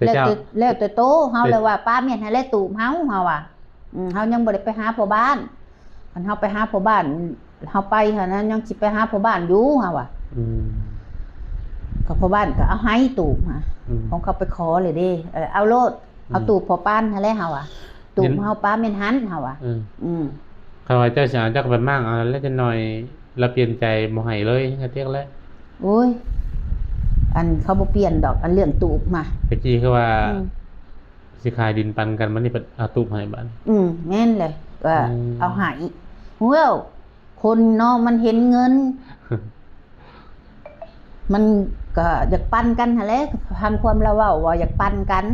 ແລ້ວແຕ່ ແລ້ວແຕ່ໂຕເຮົາ ແລ້ວວ່າປ້າແມ່ນໃຫ້ແລະຕູບເຮົາ ເຮົາວ່າ ເຮົາຍັງບໍ່ໄດ້ໄປຫາພໍ່ບ້ານ ຄັນເຮົາໄປຫາພໍ່ບ້ານ ເຮົາໄປຫັ້ນນະ ຍັງຊິໄປຫາພໍ່ບ້ານຢູ່ ເຮົາວ່າ. ອືມ ກໍພໍ່ບ້ານກໍເອົາໃຫ້ຕູບ ອືມ ຂອງເຂົາໄປຂໍເລີຍເດ້ ເອົາໂລດ ເອົາຕູບພໍ່ປານຫັ້ນແຫຼະ ເຮົາວ່າ ຕູບເຮົາປາແມ່ນຫັ້ນ ເຮົາວ່າ. ອືມ ອືມ ຄັນວ່າເຈົ້າຊິເອົາ ເຈົ້າກໍໄປມ້າງເອົາແລ້ວ ຈັກໜ່ອຍລະປ່ຽນໃຈບໍ່ໃຫ້ເລີຍ ກະເຕັກແລ້ວ. ໂອ້ຍ ອັນເຂົາບໍ່ປ່ຽນດອກ ອັນເລື່ອງຕູບມາ ຕະກີ້ຄືວ່າ ອືມ ຊິຂາຍດິນປັນກັນ ບັດນີ້ເພິ່ນເອົາຕູບໃຫ້ບັດ. ອືມ ແມ່ນແຫຼະ ກໍ ອືມ ເອົາໃຫ້. ເວົ້າ ຄົນເນາະ ມັນເຫັນເງິນ ມັນກໍຢາກປັນກັນຫັ້ນແຫຼະ ຟັງຄວາມລາວເວົ້າວ່າຢາກປັນກັນ.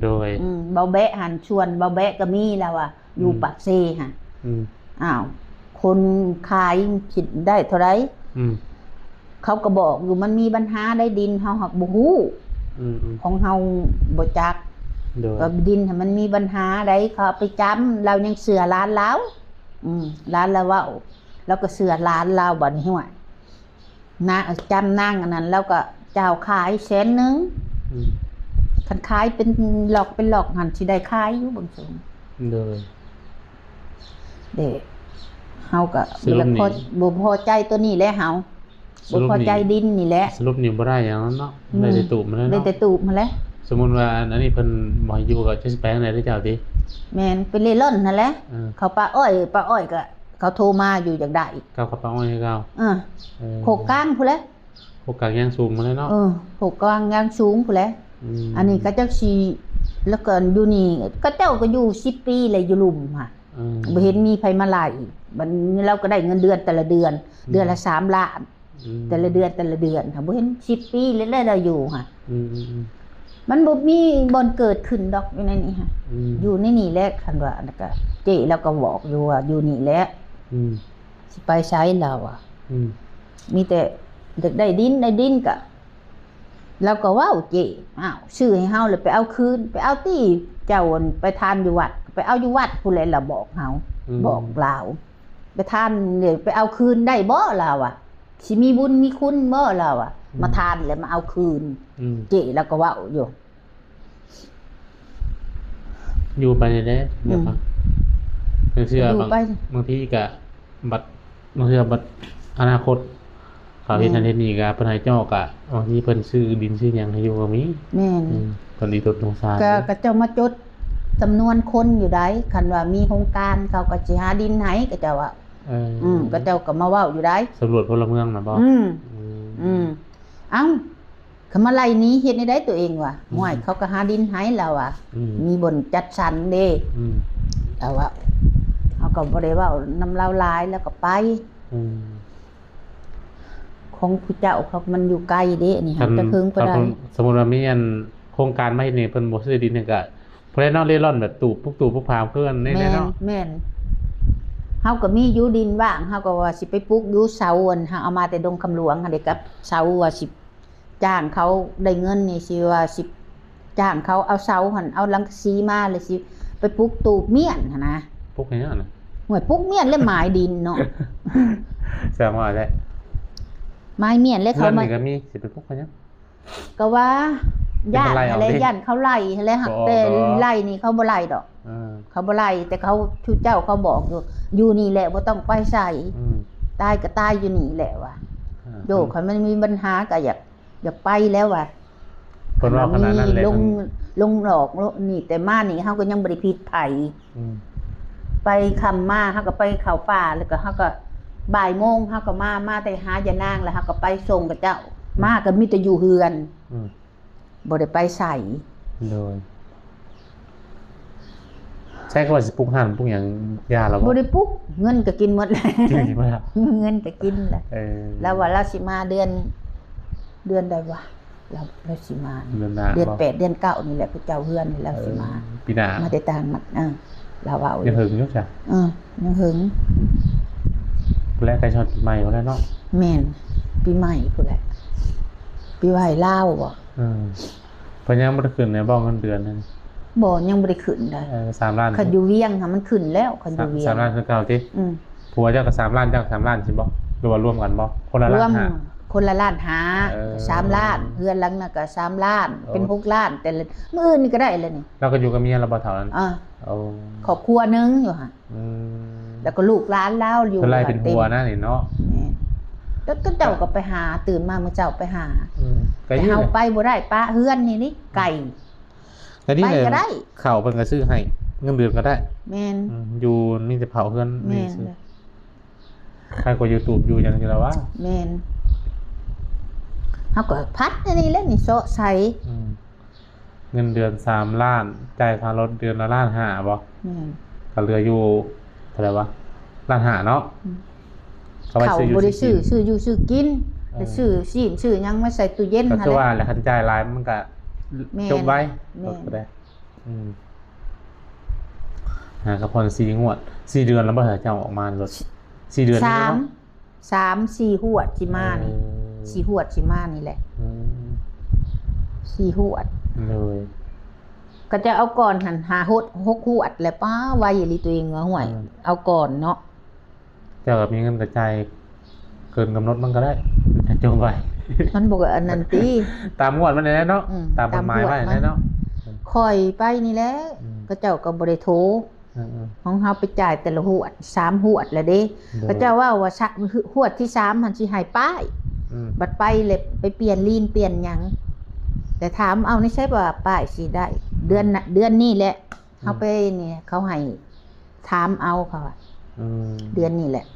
ໂດຍ ອືມ ເບົາແບະຫັ້ນ ສ່ວນເບົາແບະກໍມີລາວວ່າ ຢູ່ ອືມ ປາກເຊຫັ້ນ. ອືມ ອ້າວ ຄົນຂາຍຊິໄດ້ເທົ່າໃດ? ອືມ ເຂົາກໍບອກຢູ່ ມັນມີບັນຫາໃດ ດິນເຮົາຫາກບໍ່ຮູ້. ອືມໆ ຂອງເຮົາບໍ່ຈັກ. ໂດຍ ກໍດິນຫັ້ນມັນມີບັນຫາໃດ ເຂົາເອົາໄປຈຳ ລາວຍັງເຊື່ອຫຼານລາວ. ອືມ ຫຼານລາວເວົ້າ ລາວກໍເຊື່ອຫຼານລາວ ບັດນີ້ ຫ້ວຍ ນາ ຈຳນາງອັນນັ້ນ ລາວກໍເຈົ້າຂາຍແສນໜຶ່ງ. ອືມ ຄັນຂາຍເປັນລັອກເປັນລັອກຫັ້ນ ຊິໄດ້ຂາຍຢູ່ເບິ່ງສູງ. ໂດຍ ເດ້ ເຮົາກໍ ສະຫຼຸບນີ້ ບໍ່ພໍ ບໍ່ພໍໃຈຕົວນີ້ແຫຼະເຮົາ. ສະຫຼຸບນີ້ ບໍ່ພໍໃຈດິນນີ້ແຫຼະ. ສະຫຼຸບນີ້ບໍ່ໄດ້ຫຍັງເນາະ. ອືມ ໄດ້ແຕ່ຕູບຫັ້ນແຫຼະເນາະ. ໄດ້ແຕ່ຕູບຫັ້ນແຫຼະ. ສົມມຸດວ່າອັນ ອັນນີ້ເພິ່ນບໍ່ໃຫ້ຢູ່ ກໍຈະຊິໄປທາງໃດເດີເຈົ້າຕິ? ແມ່ນ ໄປເລ່ລ່ອນຫັ້ນແຫຼະ. ເອີ ເຂົາປ່າອ້ອຍ ປ່າອ້ອຍກໍເຂົາໂທມາຢູ່ ຢາກໄດ້ ເຂົາ ເຂົາປ່າອ້ອຍຄືເກົ່າ. ເອີ ເອີ ໂຄກກາງພຸ້ນແຫຼະ. ໂຄກກາງຢ່າງສູງພຸ້ນແຫຼະເນາະ. ເອີ ໂຄກກາງຢ່າງສູງພຸ້ນແຫຼະ. ອືມ ອັນນີ້ເຂົາເຈົ້າຊິ ແລ້ວກໍຢູ່ນີ້ ເຂົາເຈົ້າກໍຢູ່ສິບປີແລ້ວ ຢູ່ລຸ່ມຫັ້ນ. ອືມ ບໍ່ເຫັນມີໃຜມາໄລ່. ບັດນີ້ລາວກໍໄດ້ເງິນເດືອນແຕ່ລະເດືອນ ອືມ ເດືອນລະສາມລ້ານ. ອືມ ແຕ່ລະເດືອນ ແຕ່ລະເດືອນ ຫາບໍ່ເຫັນສິບປີແລ້ວ ແລ້ວລາວຢູ່ຫັ້ນ. ອືມໆໆ ມັນບໍ່ມີບ່ອນເກີດຂຶ້ນດອກຢູ່ໃນນີ້ຫັ້ນ. ອືມ ຢູ່ໃນນີ້ແຫຼະ ຄັນວ່າ ອັນນັ້ນກະ ເຈ້ລາວກໍບອກຢູ່ວ່າຢູ່ນີ້ແຫຼະ. ອືມ ຊິໄປໃສລາວວ່າ. ອືມ ມີແຕ່ຢາກໄດ້ດິນ ໄດ້ດິນກະ ລາວກໍເວົ້າເຈ້ ອ້າວ ຊື້ໃຫ້ເຮົາແລ້ວໄປເອົາຄືນ ໄປເອົາຕິ ເຈົ້າ ອັນ ໄປທານຢູ່ວັດ ໄປເອົາຢູ່ວັດພຸ້ນແຫຼະ ລາວບອກເຮົາ. ອືມ ບອກລາວ ໄປທານແລ້ວໄປເອົາຄືນໄດ້ບໍ່ລາວວ່າ. ຊິມີບຸນມີຄຸນບໍ່ລາວວ່າ ອືມ ມາທານແລ້ວມາເອົາຄືນ. ອືມ ເຈ້ລາວກໍເວົ້າຢູ່ ຢູ່ໄປນີ້ແຫຼະ. ອືມ ບາງເທື່ອ ຢູ່ໄປ ບາງ ບາງທີກະບັດ ບາງເທື່ອບັດອະນາຄົດ ເຂົາເຮັດ ແມ່ນ ຫັ້ນເຮັດນີ້ກະ ເພິ່ນໃຫ້ເຈາະກະ ບາງທີເພິ່ນຊື້ດິນຊື້ຫຍັງໃຫ້ຢູ່ກໍມີ. ແມ່ນ ອືມ ເພິ່ນອີຕົນສົງສານ ກະ ກະເຈົ້າມາຈົດ ຈຳນວນຄົນຢູ່ໃດ໋ ຄັນວ່າມີໂຄງການ ເຂົາກໍຊິຫາດິນໃຫ້ ເຂົາເຈົ້າວ່າ. ເອີ ອືມ ເຂົາເຈົ້າກໍມາເວົ້າຢູ່ໃດ໋ ສຳຫຼວດພົນລະເມືອງນະບໍ? ອືມ ອືມ ອືມ ເອົ້າ ເຂົາມາໄລ່ໜີເຮັດແນວໃດຕົວເອງວ່າ. ອືມ ຫ້ວຍ ເຂົາກໍຫາດິນໃຫ້ລາວວ່າ. ອືມ ມີບ່ອນຈັດສັນເດ້. ອືມ ລາວວ່າ ເຮົາກໍບໍ່ໄດ້ເວົ້ານຳລາວຫຼາຍ ລາວກໍໄປ. ອືມ ຂອງຜູ້ເຈົ້າເຂົາມັນຢູ່ໄກເດ້ ອັນນີ້ ຄັນ ຫາກແຕ່ເພິງບໍ່ໄດ້. ຄັນ ສົມມຸດວ່າມີອັນໂຄງການມາເຮັດນີ້ ເພິ່ນບໍ່ຊື້ດິນໃຫ້ກະ ຜູ້ໃດເນາະ ເລ່ລ່ອນແບບຕູບ ປຸກຕູບປຸກຜາເພື່ອນນີ້ແຫຼະເນາະ. ແມ່ນ ແມ່ນ ເຮົາກໍມີຢູ່ດິນວ່າງ ເຮົາກໍວ່າຊິໄປປຸກຢູ່ເສົາ ອັນເຮົາເອົາມາແຕ່ດົງຄຳຫຼວງຫັ້ນເດ້ ກັບເສົາວ່າຊິຈ້າງເຂົາໄດ້ເງິນນີ້ ຊິວ່າຊິຈ້າງເຂົາເອົາເສົາຫັ້ນ ເອົາສັງກະສີມາ ແລ້ວຊິໄປປຸກຕູບມ້ຽນຫັ້ນນະ. ປຸກຫຍັງນະ? ໂອ້ຍ ປຸກມ້ຽນແລ້ວໝາຍດິນເນາະ. ສ້າງວ່າແຫຼະ ໝາຍມ້ຽນແລ້ວເຂົາມາ ເຮືອນນີ້ກໍມີ ຊິໄປປຸກຫຍັງ? ກໍວ່າຢ້ານຫັ້ນແຫຼະ ຢ້ານເຂົາໄລ່ຫັ້ນແຫຼະ ຫາກແຕ່ໄລ່ນີ້ເຂົາບໍ່ໄລ່ດອກ. ເອີ ເຂົາບໍ່ໄລ່ ແຕ່ເຂົາ ຊຸມເຈົ້າເຂົາບອກຢູ່ ຢູ່ນີ້ແຫຼະ ບໍ່ຕ້ອງໄປໃສ. ອືມ ຕາຍກໍຕາຍຢູ່ນີ້ແຫຼະວ່າ. ໂຢ ຄັນມັນມີບັນຫາກໍຢາກ ຢາກໄປແລ້ວວ່າ. ເພິ່ນເວົ້າຂະໜາດນັ້ນແຫຼະ ລົງ ລົງນອກນີ້ ແຕ່ມານີ້ເຮົາກໍຍັງບໍ່ໄດ້ຜິດໃຜ. ອືມ ໄປຄ່ຳມາ ເຮົາກໍໄປເຂົ້າປ່າ ແລ້ວກໍເຮົາກໍ ບ່າຍໂມງເຮົາກໍມາ ມາແຕ່ຫາຍານາງ ແລ້ວເຮົາກໍໄປສົ່ງເຂົາເຈົ້າ. ອືມ ມາກໍມີແຕ່ຢູ່ເຮືອນ. ອືມ ບໍ່ໄດ້ໄປໃສ. ໂດຍ ໃຊ້ຄຳວ່າຊິປຸກຮ້ານປຸກຫຍັງ ຢ່າລະບໍ? ບໍ່ໄດ້ປຸກ ເງິນກໍກິນໝົດແລ້ວ. ກິນໝົດແລ້ວ ເງິນກໍກິນແລ້ວ. ເອີ ລາວວ່າລາວຊິມາເດືອນ ເດືອນໃດວະ? ລາວ ລາວຊິມາ ເດືອນໜ້າ ເດືອນແປດ ເດືອນເກົ້ານີ້ແຫຼະ ຜູ້ເຈົ້າເຮືອນນີ້ລາວຊິມາ. ເອີ ປີໜ້າ ມາແຕ່ຕ່າງ ເອີ ລາວເວົ້າ ຍັງເຫິງຢູ່ຊະ. ເອີ ຍັງເຫິງ ແລ້ວໃກ້ຮອດປີໃໝ່ພຸ້ນແລ້ວເນາະ. ແມ່ນ ປີໃໝ່ພຸ້ນແຫຼະ ປີໃໝ່ລາວບໍ? ເອີ ເພິ່ນຍັງບໍ່ໄດ້ຂຶ້ນແມ່ນບໍ່ ເງິນເດືອນນັ້ນ? ບໍ່ ຍັງບໍ່ໄດ້ຂຶ້ນໄດ໋. ເອີ ສາມລ້ານ ຄັນຢູ່ວຽງຫັ້ນມັນຂຶ້ນແລ້ວ ຄັນຢູ່ວຽງ ສາມລ້ານຄືເກົ່າຕິ? ອືມ ຜົວເຈົ້າກໍສາມລ້ານ ເຈົ້າກໍສາມລ້ານຊິບໍ່ ຫຼືວ່າລວມກັນບໍ່? ຄົນລະລ້ານຫ້າ ຄົນລະລ້ານຫ້າ. ເອີ ສາມລ້ານ ເຮືອນຫຼັງນັ້ນກໍສາມລ້ານ. ໂອ້ ເປັນຫົກລ້ານ ແຕ່ລະ ມື້ອື່ນນີ້ກໍໄດ້ແລ້ວນີ້. ລາວກໍຢູ່ກັບເມຍລາວບໍ່ເຖົ້ານັ້ນ? ເອີ ໂອ້ ຄອບຄົວໜຶ່ງຢູ່ຫັ້ນ. ອືມ ແລ້ວກໍລູກຫຼານລາວຢູ່ ເພິ່ນໄລ່ເປັນຫົວນະນີ້ເນາະ. ແມ່ນ ແລ້ວເຈົ້າກໍໄປຫາ ຕື່ນມາມື້ເຊົ້າໄປຫາ. ອືມ ແຕ່ເຮົາໄປບໍ່ໄດ້ ປະເຮືອນນີ້ນີ້ໄກ. ກໍດີ ໄປກໍໄດ້ ເຂົ້າເພິ່ນກໍຊື້ໃຫ້ ເງິນເດືອນກໍໄດ້. ແມ່ນ ອືມ ຢູ່ມີແຕ່ເຜົາເຮືອນ. ແມ່ນ ນີ້ຊື່ ໃຜກໍຢູ່ຕູບຢູ່ຫຍັງຢູ່ລະວະ. ແມ່ນ ເຮົາກໍພັດອັນນີ້ແຫຼະນີ້ ເຊາະໃສ່. ອືມ ເງິນເດືອນສາມລ້ານ ຈ່າຍຄ່າລົດເດືອນລະລ້ານຫ້າບໍ? ແມ່ນ ກໍເຫຼືອຢູ່ເທົ່າໃດວະ? ລ້ານຫ້າເນາະ. ອືມ ເຂົ້າບໍ່ໄດ້ຊື້ ຊື້ຢູ່ຊື້ກິນ. ເອີ ໄປຊື້ຊີ້ນຊື້ຫຍັງມາໃສ່ຕູ້ເຢັນ. ກໍຄືວ່າແຫຼະ ຄັນຈ່າຍຫຼາຍມັນກໍ ແມ່ນ ຈົບໄວ. ແມ່ນ ອືມ ຫາກະຜ່ອນສີ່ງວດ ສີ່ເດືອນແລ້ວບໍ່? ເຈົ້າອອກມາລົດ ສີ່ເດືອນ ສາມ ແລ້ວບໍ່? ສາມສີ່ຫວດຊິມານີ້. ເອີ ສີ່ຫວດຊິມານີ້ແຫຼະ. ອືມ ສີ່ຫວດ. ໂດຍ ກໍຈະເອົາກ່ອນຫັ້ນ ຫ້າຫົກ ຫົກຫວດແຫຼະ. ປ້າ ໄວອີ່ຫຼີຕົວເອງວ່າ ຫ້ວຍ. ອືມ ເອົາກ່ອນເນາະ. ເຈົ້າກໍມີເງິນກະຈ່າຍເກີນກຳນົດມັນກໍໄດ້ ໃຫ້ ຈົ່ງໄວ້ ມັນບໍ່ອັນນັ້ນຕິ ຕາມງວດມັນແຫຼະເນາະ ອືມ ຕາມກົດໝາຍໄວ້ແຫຼະເນາະ ຂ້ອຍໄປນີ້ແຫຼະ ອືມ ເຂົາເຈົ້າກໍບໍ່ໄດ້ໂທ ເອີໆ ຂອງເຮົາໄປຈ່າຍແຕ່ລະຫວດ ສາມຫວດແລ້ວເດ້ ໂດຍ ເຂົາເຈົ້າເວົ້າວ່າ ຫ- ຫວດທີສາມຫັ້ນຊິໃຫ້ປ້າຍ ອືມ ບັດໄປແລ້ວໄປປ່ຽນລີນປ່ຽນຫຍັງ ແລ້ວຖາມ ເອົາ ໃນໃສວ່າປ້າຍຊິໄດ້ ເດືອນ ອືມ ເດືອນນີ້ແຫຼະ ເຮົາໄປນີ້ ເຂົາໃຫ້ຖາມເອົາ ເຂົາວ່າ ອືມ ເດືອນນີ້ແຫຼະ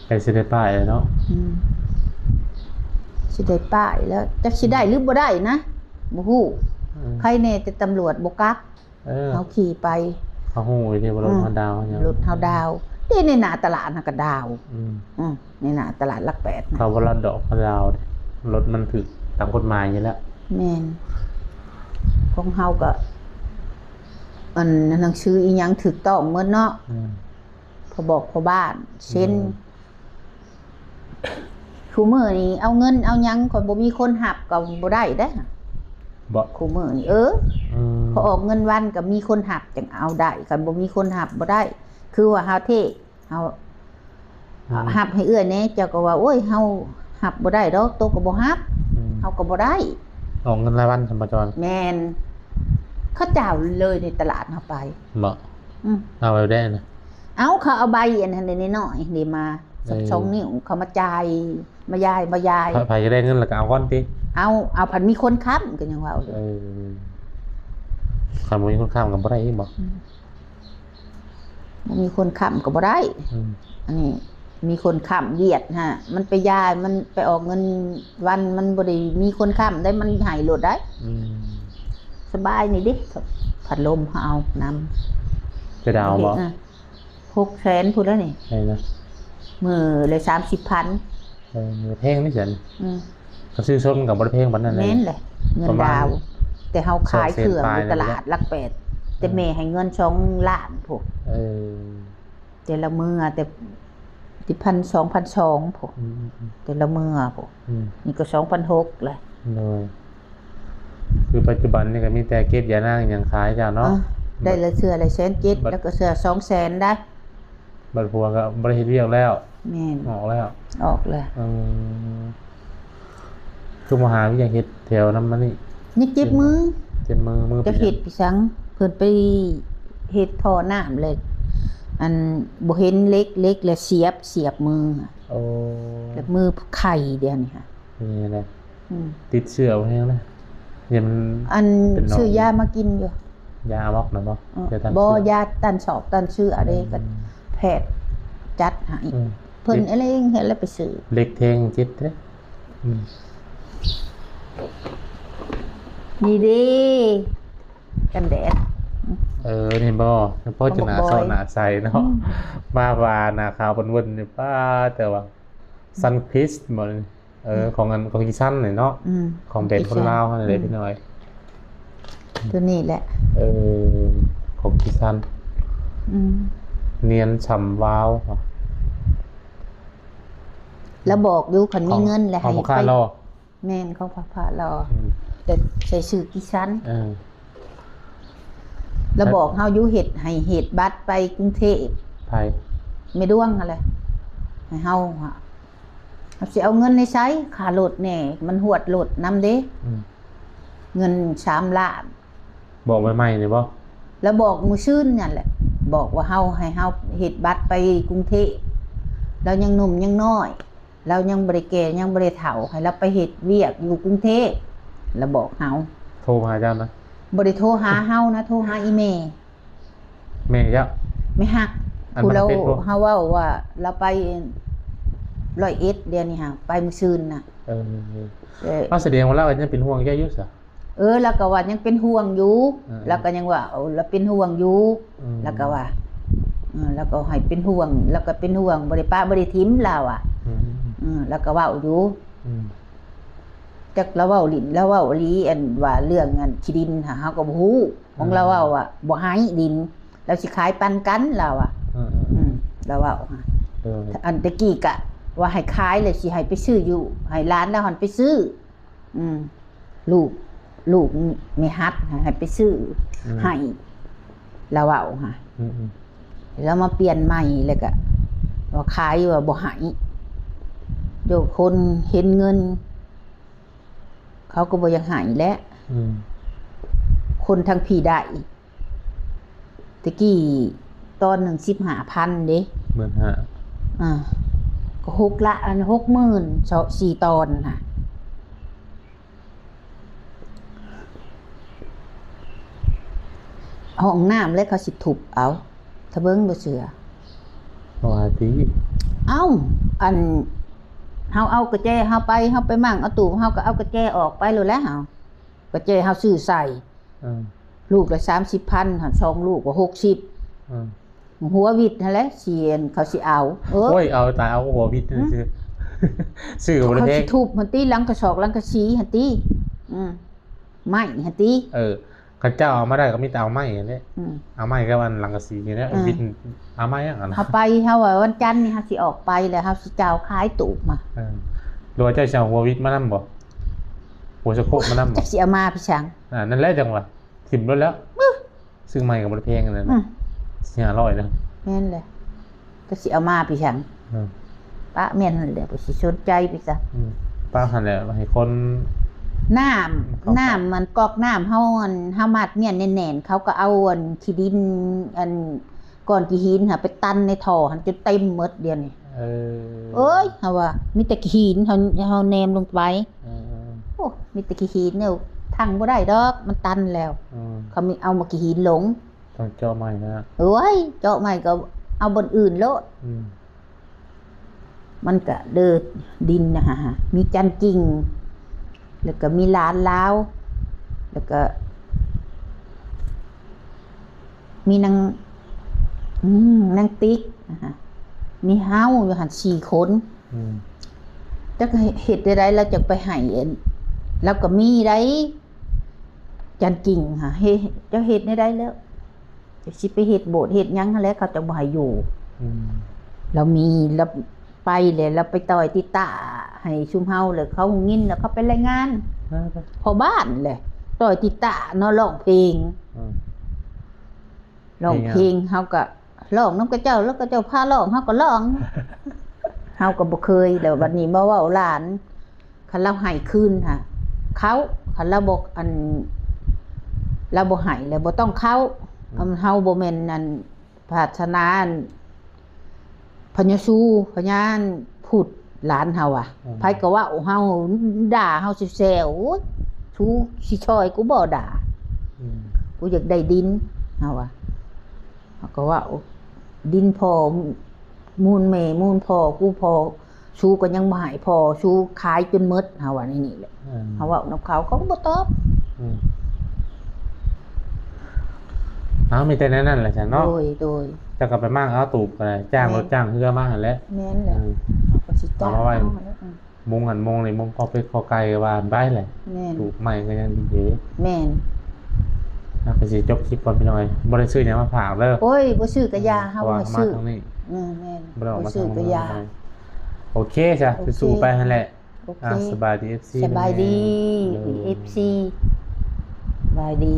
ໃກ້ຊິໄດ້ປ້າຍແລ້ວເນາະ ອືມ ຊິໄດ້ປ້າຍແລ້ວ ຈັກຊິໄດ້ ອືມ ຫຼືບໍ່ໄດ້ນະ ບໍ່ຮູ້ ອືມ ໃຜແດ່ ແຕ່ຕຳຫຼວດບໍ່ກັກ ເອີ ເຮົາຂີ່ໄປ ເຂົາຮູ້ຢູ່ເດ້ວ່າລົດ ອືມ ເຮົາດາວຫຍັງ ລົດເຮົາດາວ ເດ້ ໃນໜ້າຕະຫຼາດຫັ້ນກໍດາວ ອືມ ອືມ ໃນໜ້າຕະຫຼາດຫຼັກແປດນະ ເຂົາບໍ່ລັດດອກ ເຂົາດາວເດ້ ລົດມັນຖືກຕາມກົດໝາຍຢູ່ແລ້ວ ແມ່ນ ຂອງເຮົາກໍ ອັນ ໜັງສືອີ່ຫຍັງຖືກຕ້ອງໝົດເນາະ ອືມ ພໍ່ບອກພໍ່ບ້ານເຊັນ ອືມ ຄູ່ມື້ນີ້ເອົາເງິນເອົາຫຍັງ ຄັນບໍ່ມີຄົນຮັບກໍບໍ່ໄດ້ເດ້ ບໍ່ ຄູ່ມື້ນີ້ ເອີ ອືມ ພໍອອກເງິນວັນກໍມີຄົນຮັບ ຈັ່ງເອົາໄດ້ ຄັນບໍ່ມີຄົນຮັບບໍ່ໄດ້ ຄືວ່າເຮົາເທ ເຮົາ ອືມ ຮັບໃຫ້ເອື້ອຍແດ່ ເຈົ້າກໍວ່າ ໂອ້ຍ ເຮົາຮັບບໍ່ໄດ້ດອກ ໂຕກໍບໍ່ຮັບ ອືມ ເຮົາກໍບໍ່ໄດ້ ອອກເງິນລາຍວັນ ສຳປະຈອນ ແມ່ນ ເຂົາເຈົ້າເລີຍໃນຕະຫຼາດເຮົາໄປ ບໍ່ ອືມ ເອົາແບບໃດນະ ເອົາ ເຂົາເອົາໃບອັນນັ້ນນ້ອຍໆນີ້ມາ ເອີ ສອງນິ້ວ ເຂົາມາຈ່າຍ ມາຢາຍ ມາຢາຍ ໃຜ ໃຜຢາກໄດ້ເງິນແລ້ວກໍເອົາກ່ອນຕິ ເອົາ ເອົາ ພັດມີຄົນຄ້ຳ ກໍຍັງເວົ້າຢູ່ ເອີ ຄັນບໍ່ມີຄົນຄ້ຳກໍບໍ່ໄດ້ອີກບໍ່ ອືມ ບໍ່ມີຄົນຄ້ຳກໍບໍ່ໄດ້ ອືມ ອັນນີ້ມີຄົນຄ້ຳວຽດຫັ້ນ ມັນໄປຢາຍ ມັນໄປອອກເງິນວັນ ມັນບໍ່ໄດ້ມີຄົນຄ້ຳໄດ້ ມັນໃຫ້ໂລດໄດ໋ ອືມ ສະບາຍນີ້ເດ້ ພັດລົມເຮົາເອົານຳ ໄປດາວບໍ່ ເຮັດນະ ຫົກແສນພຸ້ນແລ້ວນີ້ ໃຊ່ນະ ມື້ລະສາມສິບພັນ ເອີ ແພງນີ້ຊັ້ນ ອືມ ຄັນຊື້ສົດມັນກໍບໍ່ໄດ້ແພງປານນັ້ນ ແມ່ນແຫຼະ ເງິນດາວ ປະມານ ແຕ່ເຮົາຂາຍເຄື່ອງຢູ່ຕະຫຼາດຫຼັກແປດ ອືມ ແຕ່ແມ່ໃຫ້ເງິນສອງລ້ານພຸ້ນ ເອີ ແຕ່ລະມື້ ແຕ່ ແຕ່ພັນ ສອງພັນສອງພຸ້ນ ອືມໆໆ ແຕ່ລະມື້ພຸ້ນ ອືມ ນີ້ກໍສອງພັນຫົກແຫຼະ ໂດຍ ຄືປັດຈຸບັນນີ້ກໍມີແຕ່ເກັບຢານາງຫຍັງຂາຍເຈົ້າເນາະ ເອີ ໄດ້ລະເທື່ອລະແສນເຈັດ ບັດ ແລ້ວກໍເທື່ອສອງແສນໄດ໋ ບັດຜົວກໍບໍ່ໄດ້ເຮັດວຽກແລ້ວ ແມ່ນ ອອກແລ້ວ ອອກແລ້ວ ເອີ ຄືບໍ່ຫາວຽກເຮັດແຖວນຳມັນນີ້ ຍັງເຈັບມື ເຈັບມື ມື ຈັກເຮັດໄປຫຍັງ ເພິ່ນໄປເຮັດທໍ່ນ້ຳແລ້ວ ອັນ ບໍ່ເຫັນເຫຼັກ ເຫຼັກແລ້ວສຽບ ສຽບມື ໂອ້ ແລ້ວມືໄຂ້ດຽວນີ້ຫະ ນີ້ແຫຼະ ອືມ ຕິດເຊື້ອບໍ່ແຮງນະ ຢ່າມັນ ອັນ ເປັນໜອງ ຊື້ຢາມາກິນຢູ່ ຢາອາມັກນະບໍ່ ເອີ ຢາຕ້ານ ບໍ່ ເຊື້ອ ຢາຕ້ານຊອກຕ້ານເຊື້ອເດ້ ອືມ ກໍແພດຈັດໃຫ້ ອືມ ເພິ່ນເອງເຮັດແລ້ວໄປຊື້ ເຫຼັກແທງເຈັບເດ້ ອືມ ນີ້ເດ້ ກັນແດດ ເອີ ນີ້ບໍ່ເພາະຈະໜ້າເຊົາໜ້າໃສເນາະ ອືມ ມາວ່າໜ້າຂາວເວີ້ນໆນີ້ ປ້າ ແຕ່ວ່າ Sun Kiss ບໍ່ນີ້ ເອີ ອືມ ຂອງອັນ ຂອງອີ່ຊັນນີ້ເນາະ ອືມ ຂອງແບຣນຄົນລາວຫັ້ນແຫຼະ ອືມ ພີ່ນ້ອງ ຕົວນີ້ແຫຼະ ເອີ ຂອງອີ່ຊັນ ອືມ ນຽນຊ່ຳວາວ ລະບອກຢູ່ ຄັນມີເງິນແລ້ວໃຫ້ໄປ ແມ່ນ ຂອງພະ ພະຫຼໍ່ ອືມ ແຕ່ໃສ່ຊື່ກິຊັນ ເອີ ລະບອກເຮົາຢູ່ ເຮັດໃຫ້ເຮັດບັດໄປກຸງເທບ ໃຜ ແມ່ດວງຫັ້ນແຫຼະ ໃຫ້ເຮົາ ເຮົາຊິເອົາເງິນໃນໃສ ຄ່າລົດແດ່ ມັນຫວດລົດນຳເດ້ ອືມ ເງິນສາມລ້ານ ບອກໃໝ່ໆນີ້ບໍ່ ລະບອກມື້ຊືນນັ້ນແຫຼະ ບອກວ່າເຮົາ ໃຫ້ເຮົາເຮັດບັດໄປກຸງເທບ ລາວຍັງໜຸ່ມຍັງນ້ອຍ ລາວຍັງບໍ່ໄດ້ແກ່ ຍັງບໍ່ໄດ້ເຖົ້າ ໃຫ້ລາວໄປເຮັດວຽກຢູ່ກຸງເທບ ລະບອກເຮົາ ໂທມາຫາເຈົ້ານະ ບໍ່ໄດ້ໂທຫາເຮົານະ ໂທຫາອີ່ແມ່ ແມ່ເຈົ້າ ແມ່ຮັກ ອັນ ຜູ້ລາວ ເຮົາເວົ້າວ່າລາວໄປຮ້ອຍເອັດ ດຽວນີ້ຫາ ໄປມື້ຊືນນະ ເອີ ເອີ ເອົາ ສະແດງວ່າລາວກໍຍັງເປັນຫ່ວງເຈົ້າຢູ່ຊະ ເອີ ລາວກໍວ່າຍັງເປັນຫ່ວງຢູ່ ເອີ ລາວກໍຍັງວ່າ ເອີ ລາວເປັນຫ່ວງຢູ່ ອືມ ລາວກໍວ່າ ເອີ ລາວກໍໃຫ້ເປັນຫ່ວງ ລາວກໍເປັນຫ່ວງ ບໍ່ໄດ້ປະບໍ່ໄດ້ຖິ້ມລາວອະ ອືມ ເອີ ລາວກໍເວົ້າຢູ່ ອືມ ຈັກລາວເວົ້າຫຼິ້ນ ລາວເວົ້າອີ່ຫຼີ ອັນວ່າເລື່ອງອັນທີ່ດິນຫາ ເຮົາກໍບໍ່ຮູ້ ຂອງລາວເວົ້າວ່າບໍ່ໃຫ້ດິນ ລາວຊິຂາຍປັນກັນລາວອະ ອືມ ອືມ ລາວເວົ້າຫາ ເອີ ອັນແຕ່ກີ້ກະວ່າໃຫ້ຂາຍ ແລ້ວຊິໃຫ້ໄປຊື້ຢູ່ ໃຫ້ຫຼານລາວຫັ້ນໄປຊື້ ອືມ ລູກ ລູກແມ່ຮັດໃຫ້ໄປຊື້ ອືມ ໃຫ້ ລາວເວົ້າຫາ ອືມໆ ລາວມາປ່ຽນໃໝ່ ແລ້ວກະວ່າຂາຍ ວ່າບໍ່ໃຫ້ ໂຍມຄົນເຫັນເງິນ ເຂົາກໍບໍ່ຢາກໃຫ້ແຫຼະ. ອືມ ຄົນທາງພີ້ໄດ້ ແຕ່ກີ້ຕອນໜຶ່ງສິບຫ້າພັນເດ້ ໝື່ນຫ້າ ອ່າ ກໍຫົກລະ ອັນ ຫົກໝື່ນ ສ- ສີ່ຕອນນະ. ຫ້ອງນ້ຳແລ້ວເຂົາຊິທຸບເອົາ ຖ້າເບິ່ງບໍ່ເຊື່ອ ວ່າຕິ. ເອົ້າ ອັນ ເຮົາເອົາກະແຈເຮົາໄປ ເຮົາໄປໝັ້ງເອົາຕູບ ເຮົາກໍເອົາກະແຈອອກໄປໂລດແຫຼະ ເຮົາ ກະແຈເຮົາຊື້ໃສ່ ເອີ ລູກລະສາມສິບພັນ ຫັ້ນ ສອງລູກກໍຫົກສິບ ເອີ ຫົວວິດຫັ້ນແຫຼະ ຊິ ເຂົາຊິເອົາ. ເອີ ໂອ້ຍ ເອົາຕາຍ ເອົາຫົວວິດ ອືມ ຊື້ ຊື້ກໍບໍ່ໄດ້ແພງ ເຂົາຊິທຸບຫັ້ນຕິ ຫຼັງກະສອກ ຫຼັງກະສີຫັ້ນຕິ ອືມ ໄມ້ຫັ້ນຕິ. ເອີ ຄັນເຈົ້າເອົາມາໄດ້ກໍມີແຕ່ເອົາໄມ້ຫັ້ນແຫຼະ ອືມ ເອົາໄມ້ກັບອັນຫຼັງກະສີນີ້ແຫຼະ ເອີ ວິດ ເອົາໄມ້ອັນ ເຮົາໄປ ເຮົາວ່າວັນຈັນນີ້ເຮົາຊິອອກໄປແລ້ວ ເຮົາຊິເຈົ້າຂາຍຕູບມາ. ເອີ ຫຼືວ່າເຈົ້າຊິເອົາຫົວວິດມານຳບໍ່? ຫົວສະໂຄກມານຳບໍ່? ຈັກຊິເອົາມາໄປຫຍັງ? ອ່າ ນັ້ນແຫຼະ ຈັ່ງວ່າ ຖິ້ມໂລດແລ້ວ ຊື້ໃໝ່ກໍບໍ່ໄດ້ແພງອັນນັ້ນ ອືມ ສີ່ຫ້າຮ້ອຍນະ. ແມ່ນແຫຼະ ກໍຊິເອົາມາໄປຫຍັງ? ອືມ ປະແມ່ນຫັ້ນແຫຼະ ບໍ່ຊິສົນໃຈໄປຊະ. ອືມ ປະຫັ້ນແຫຼະ ໃຫ້ຄົນ ນ້ຳ ເຂົ້າ ນ້ຳມັນ ກອກນ້ຳເຮົາ ອັນ ເຮົາມັດມ້ຽນແໜ້ນໆ ເຂົາກໍເອົາ ອັນ ຂີ້ດິນ ອັນ ກ້ອນຂີ້ຫີນຫັ້ນໄປຕັນໃນທໍ່ຫັ້ນຈົນເຕັມໝົດດຽວນີ້. ເອີ ໂອ້ຍ ເຮົາວ່າມີແຕ່ຂີ້ຫີນ ເຮົາ ເຮົາແນມລົງໄປ ເອີ ໂອ້ ມີແຕ່ຂີ້ຫີນ ເອົາ ທັງບໍ່ໄດ້ດອກ ມັນຕັນແລ້ວ. ອືມ ເຂົາມີ ເອົາໝາກຂີ້ຫີນລົງ ຕ້ອງເຈາະໃໝ່ນະ. ໂອ້ຍ ເຈາະໃໝ່ກໍເອົາບ່ອນອື່ນໂລດ. ອືມ ມັນກະເດີ ດິນນະ ມີຈັນກິ່ງ ແລ້ວກໍມີຫຼານລາວ ແລ້ວກໍມີນາງ ອືມ ນາງຕິກນະ ມີເຮົາຢູ່ຫັ້ນສີ່ຄົນ. ອືມ ຈັກເຮັດແນວໃດລາວຈັກໄປໃຫ້ ລາວກໍມີໄດ໋ ຈັນກິ່ງຫາ ເຮັດ ເຈົ້າເຮັດແນວໃດແລ້ວ? ຈັກຊິໄປເຮັດໂບດເຮັດຫຍັງຫັ້ນແຫຼະ ເຂົາເຈົ້າບໍ່ໃຫ້ຢູ່. ອືມ ລາວມີ ລາວໄປແລ້ວ ລາວໄປຕ່ອຍຕີຕ້າໃຫ້ຊຸມເຮົາ ແລ້ວເຂົາຮູ້ຍິນ ແລ້ວເຂົາໄປລາຍງານ ອ່າ ພໍ່ບ້ານແຫຼະ ຕ່ອຍຕີຕ້າເນາະ ຮ້ອງເພງ. ອືມ ຮ້ອງເພງ ເພງຫຍັງ? ເຮົາກໍຮ້ອງນຳເຂົາເຈົ້າ ແລ້ວເຂົາເຈົ້າພາຮ້ອງ ເຮົາກໍຮ້ອງ ເຮົາກໍບໍ່ເຄີຍ. ແລ້ວບັດນີ້ມາເວົ້າຫຼານ ຄັນລາວໃຫ້ຄືນຫາເຂົ້າ ຄັນລາວບໍ່ ອັນ ລາວບໍ່ໃຫ້ແລ້ວບໍ່ຕ້ອງເຂົ້າ. ອືມ ເຮົາບໍ່ແມ່ນ ອັນ ສາສະໜາ ອັນ ພະຍາຊູ ພະຍາພຸດ ຫຼານເຮົາອະ. ອືມ ໃຜກໍເວົ້າເຮົາ ດ່າເຮົາແຊວໆ ໂອ້ຍ ຊູຊິຊ່ອຍກູບໍ່ດ່າ. ອືມ ກູຢາກໄດ້ດິນ ເຮົາວ່າ ເຮົາກໍເວົ້າ ດິນພໍ່ມູນແມ່ມູນພໍ່ກູ ພໍ່ ຊູກໍຍັງບໍ່ໃຫ້ພໍ່ ຊູຂາຍຈົນໝົດ ເຮົາວ່າແນວນີ້ແຫຼະ. ອືມ ເຮົາເວົ້ານຳເຂົາ ເຂົາກໍບໍ່ຕອບ. ອືມ ເອົາ ມີແຕ່ແນວນັ້ນແຫຼະຊັ້ນເນາະ. ໂດຍ ໂດຍ ເຈົ້າກໍໄປໝັ້ງເອົາຕູບກໍໄດ້ ຈ້າງ ແມ່ນ ລົດຈ້າງເຮືອມາຫັ້ນແຫຼະ. ແມ່ນແຫຼະ ອືມ ເຮົາກໍຊິຈ້າງ ເອົາມາໄວ້ ເອົາຫັ້ນແຫຼະ. ອືມ ມຸງຫັ້ນມຸງນີ້ ມຸງພໍເປັດພໍໄກ່ວ່າໄປແຫຼະ. ແມ່ນ ປູກໄມ້ກໍຍັງດີເດ້. ແມ່ນ ເຮົາກໍຊິຈົບຄລິບກ່ອນພີ່ນ້ອງເອີຍ ບໍ່ໄດ້ຊື້ຫຍັງມາຝາກເດີ. ໂອ້ຍ ບໍ່ຊື້ກະຢ່າ ອືມ ເຮົາບໍ່ໃຫ້ຊື້. ເພາະວ່າເຮົາມາທາງນີ້ ອືມ ແມ່ນ ບໍ່ໄດ້ອອກມາທາງ ບໍ່ຊື້ກະຢ່າ. ໂອເຄຊະ ໂອເຄ ສູ້ໆໄປຫັ້ນແຫຼະ. ໂອເຄ ອ່າ ສະບາຍດີ ເອັຟຊີ ສະບາຍດີ ເອັຟຊີ ສະບາຍດີ.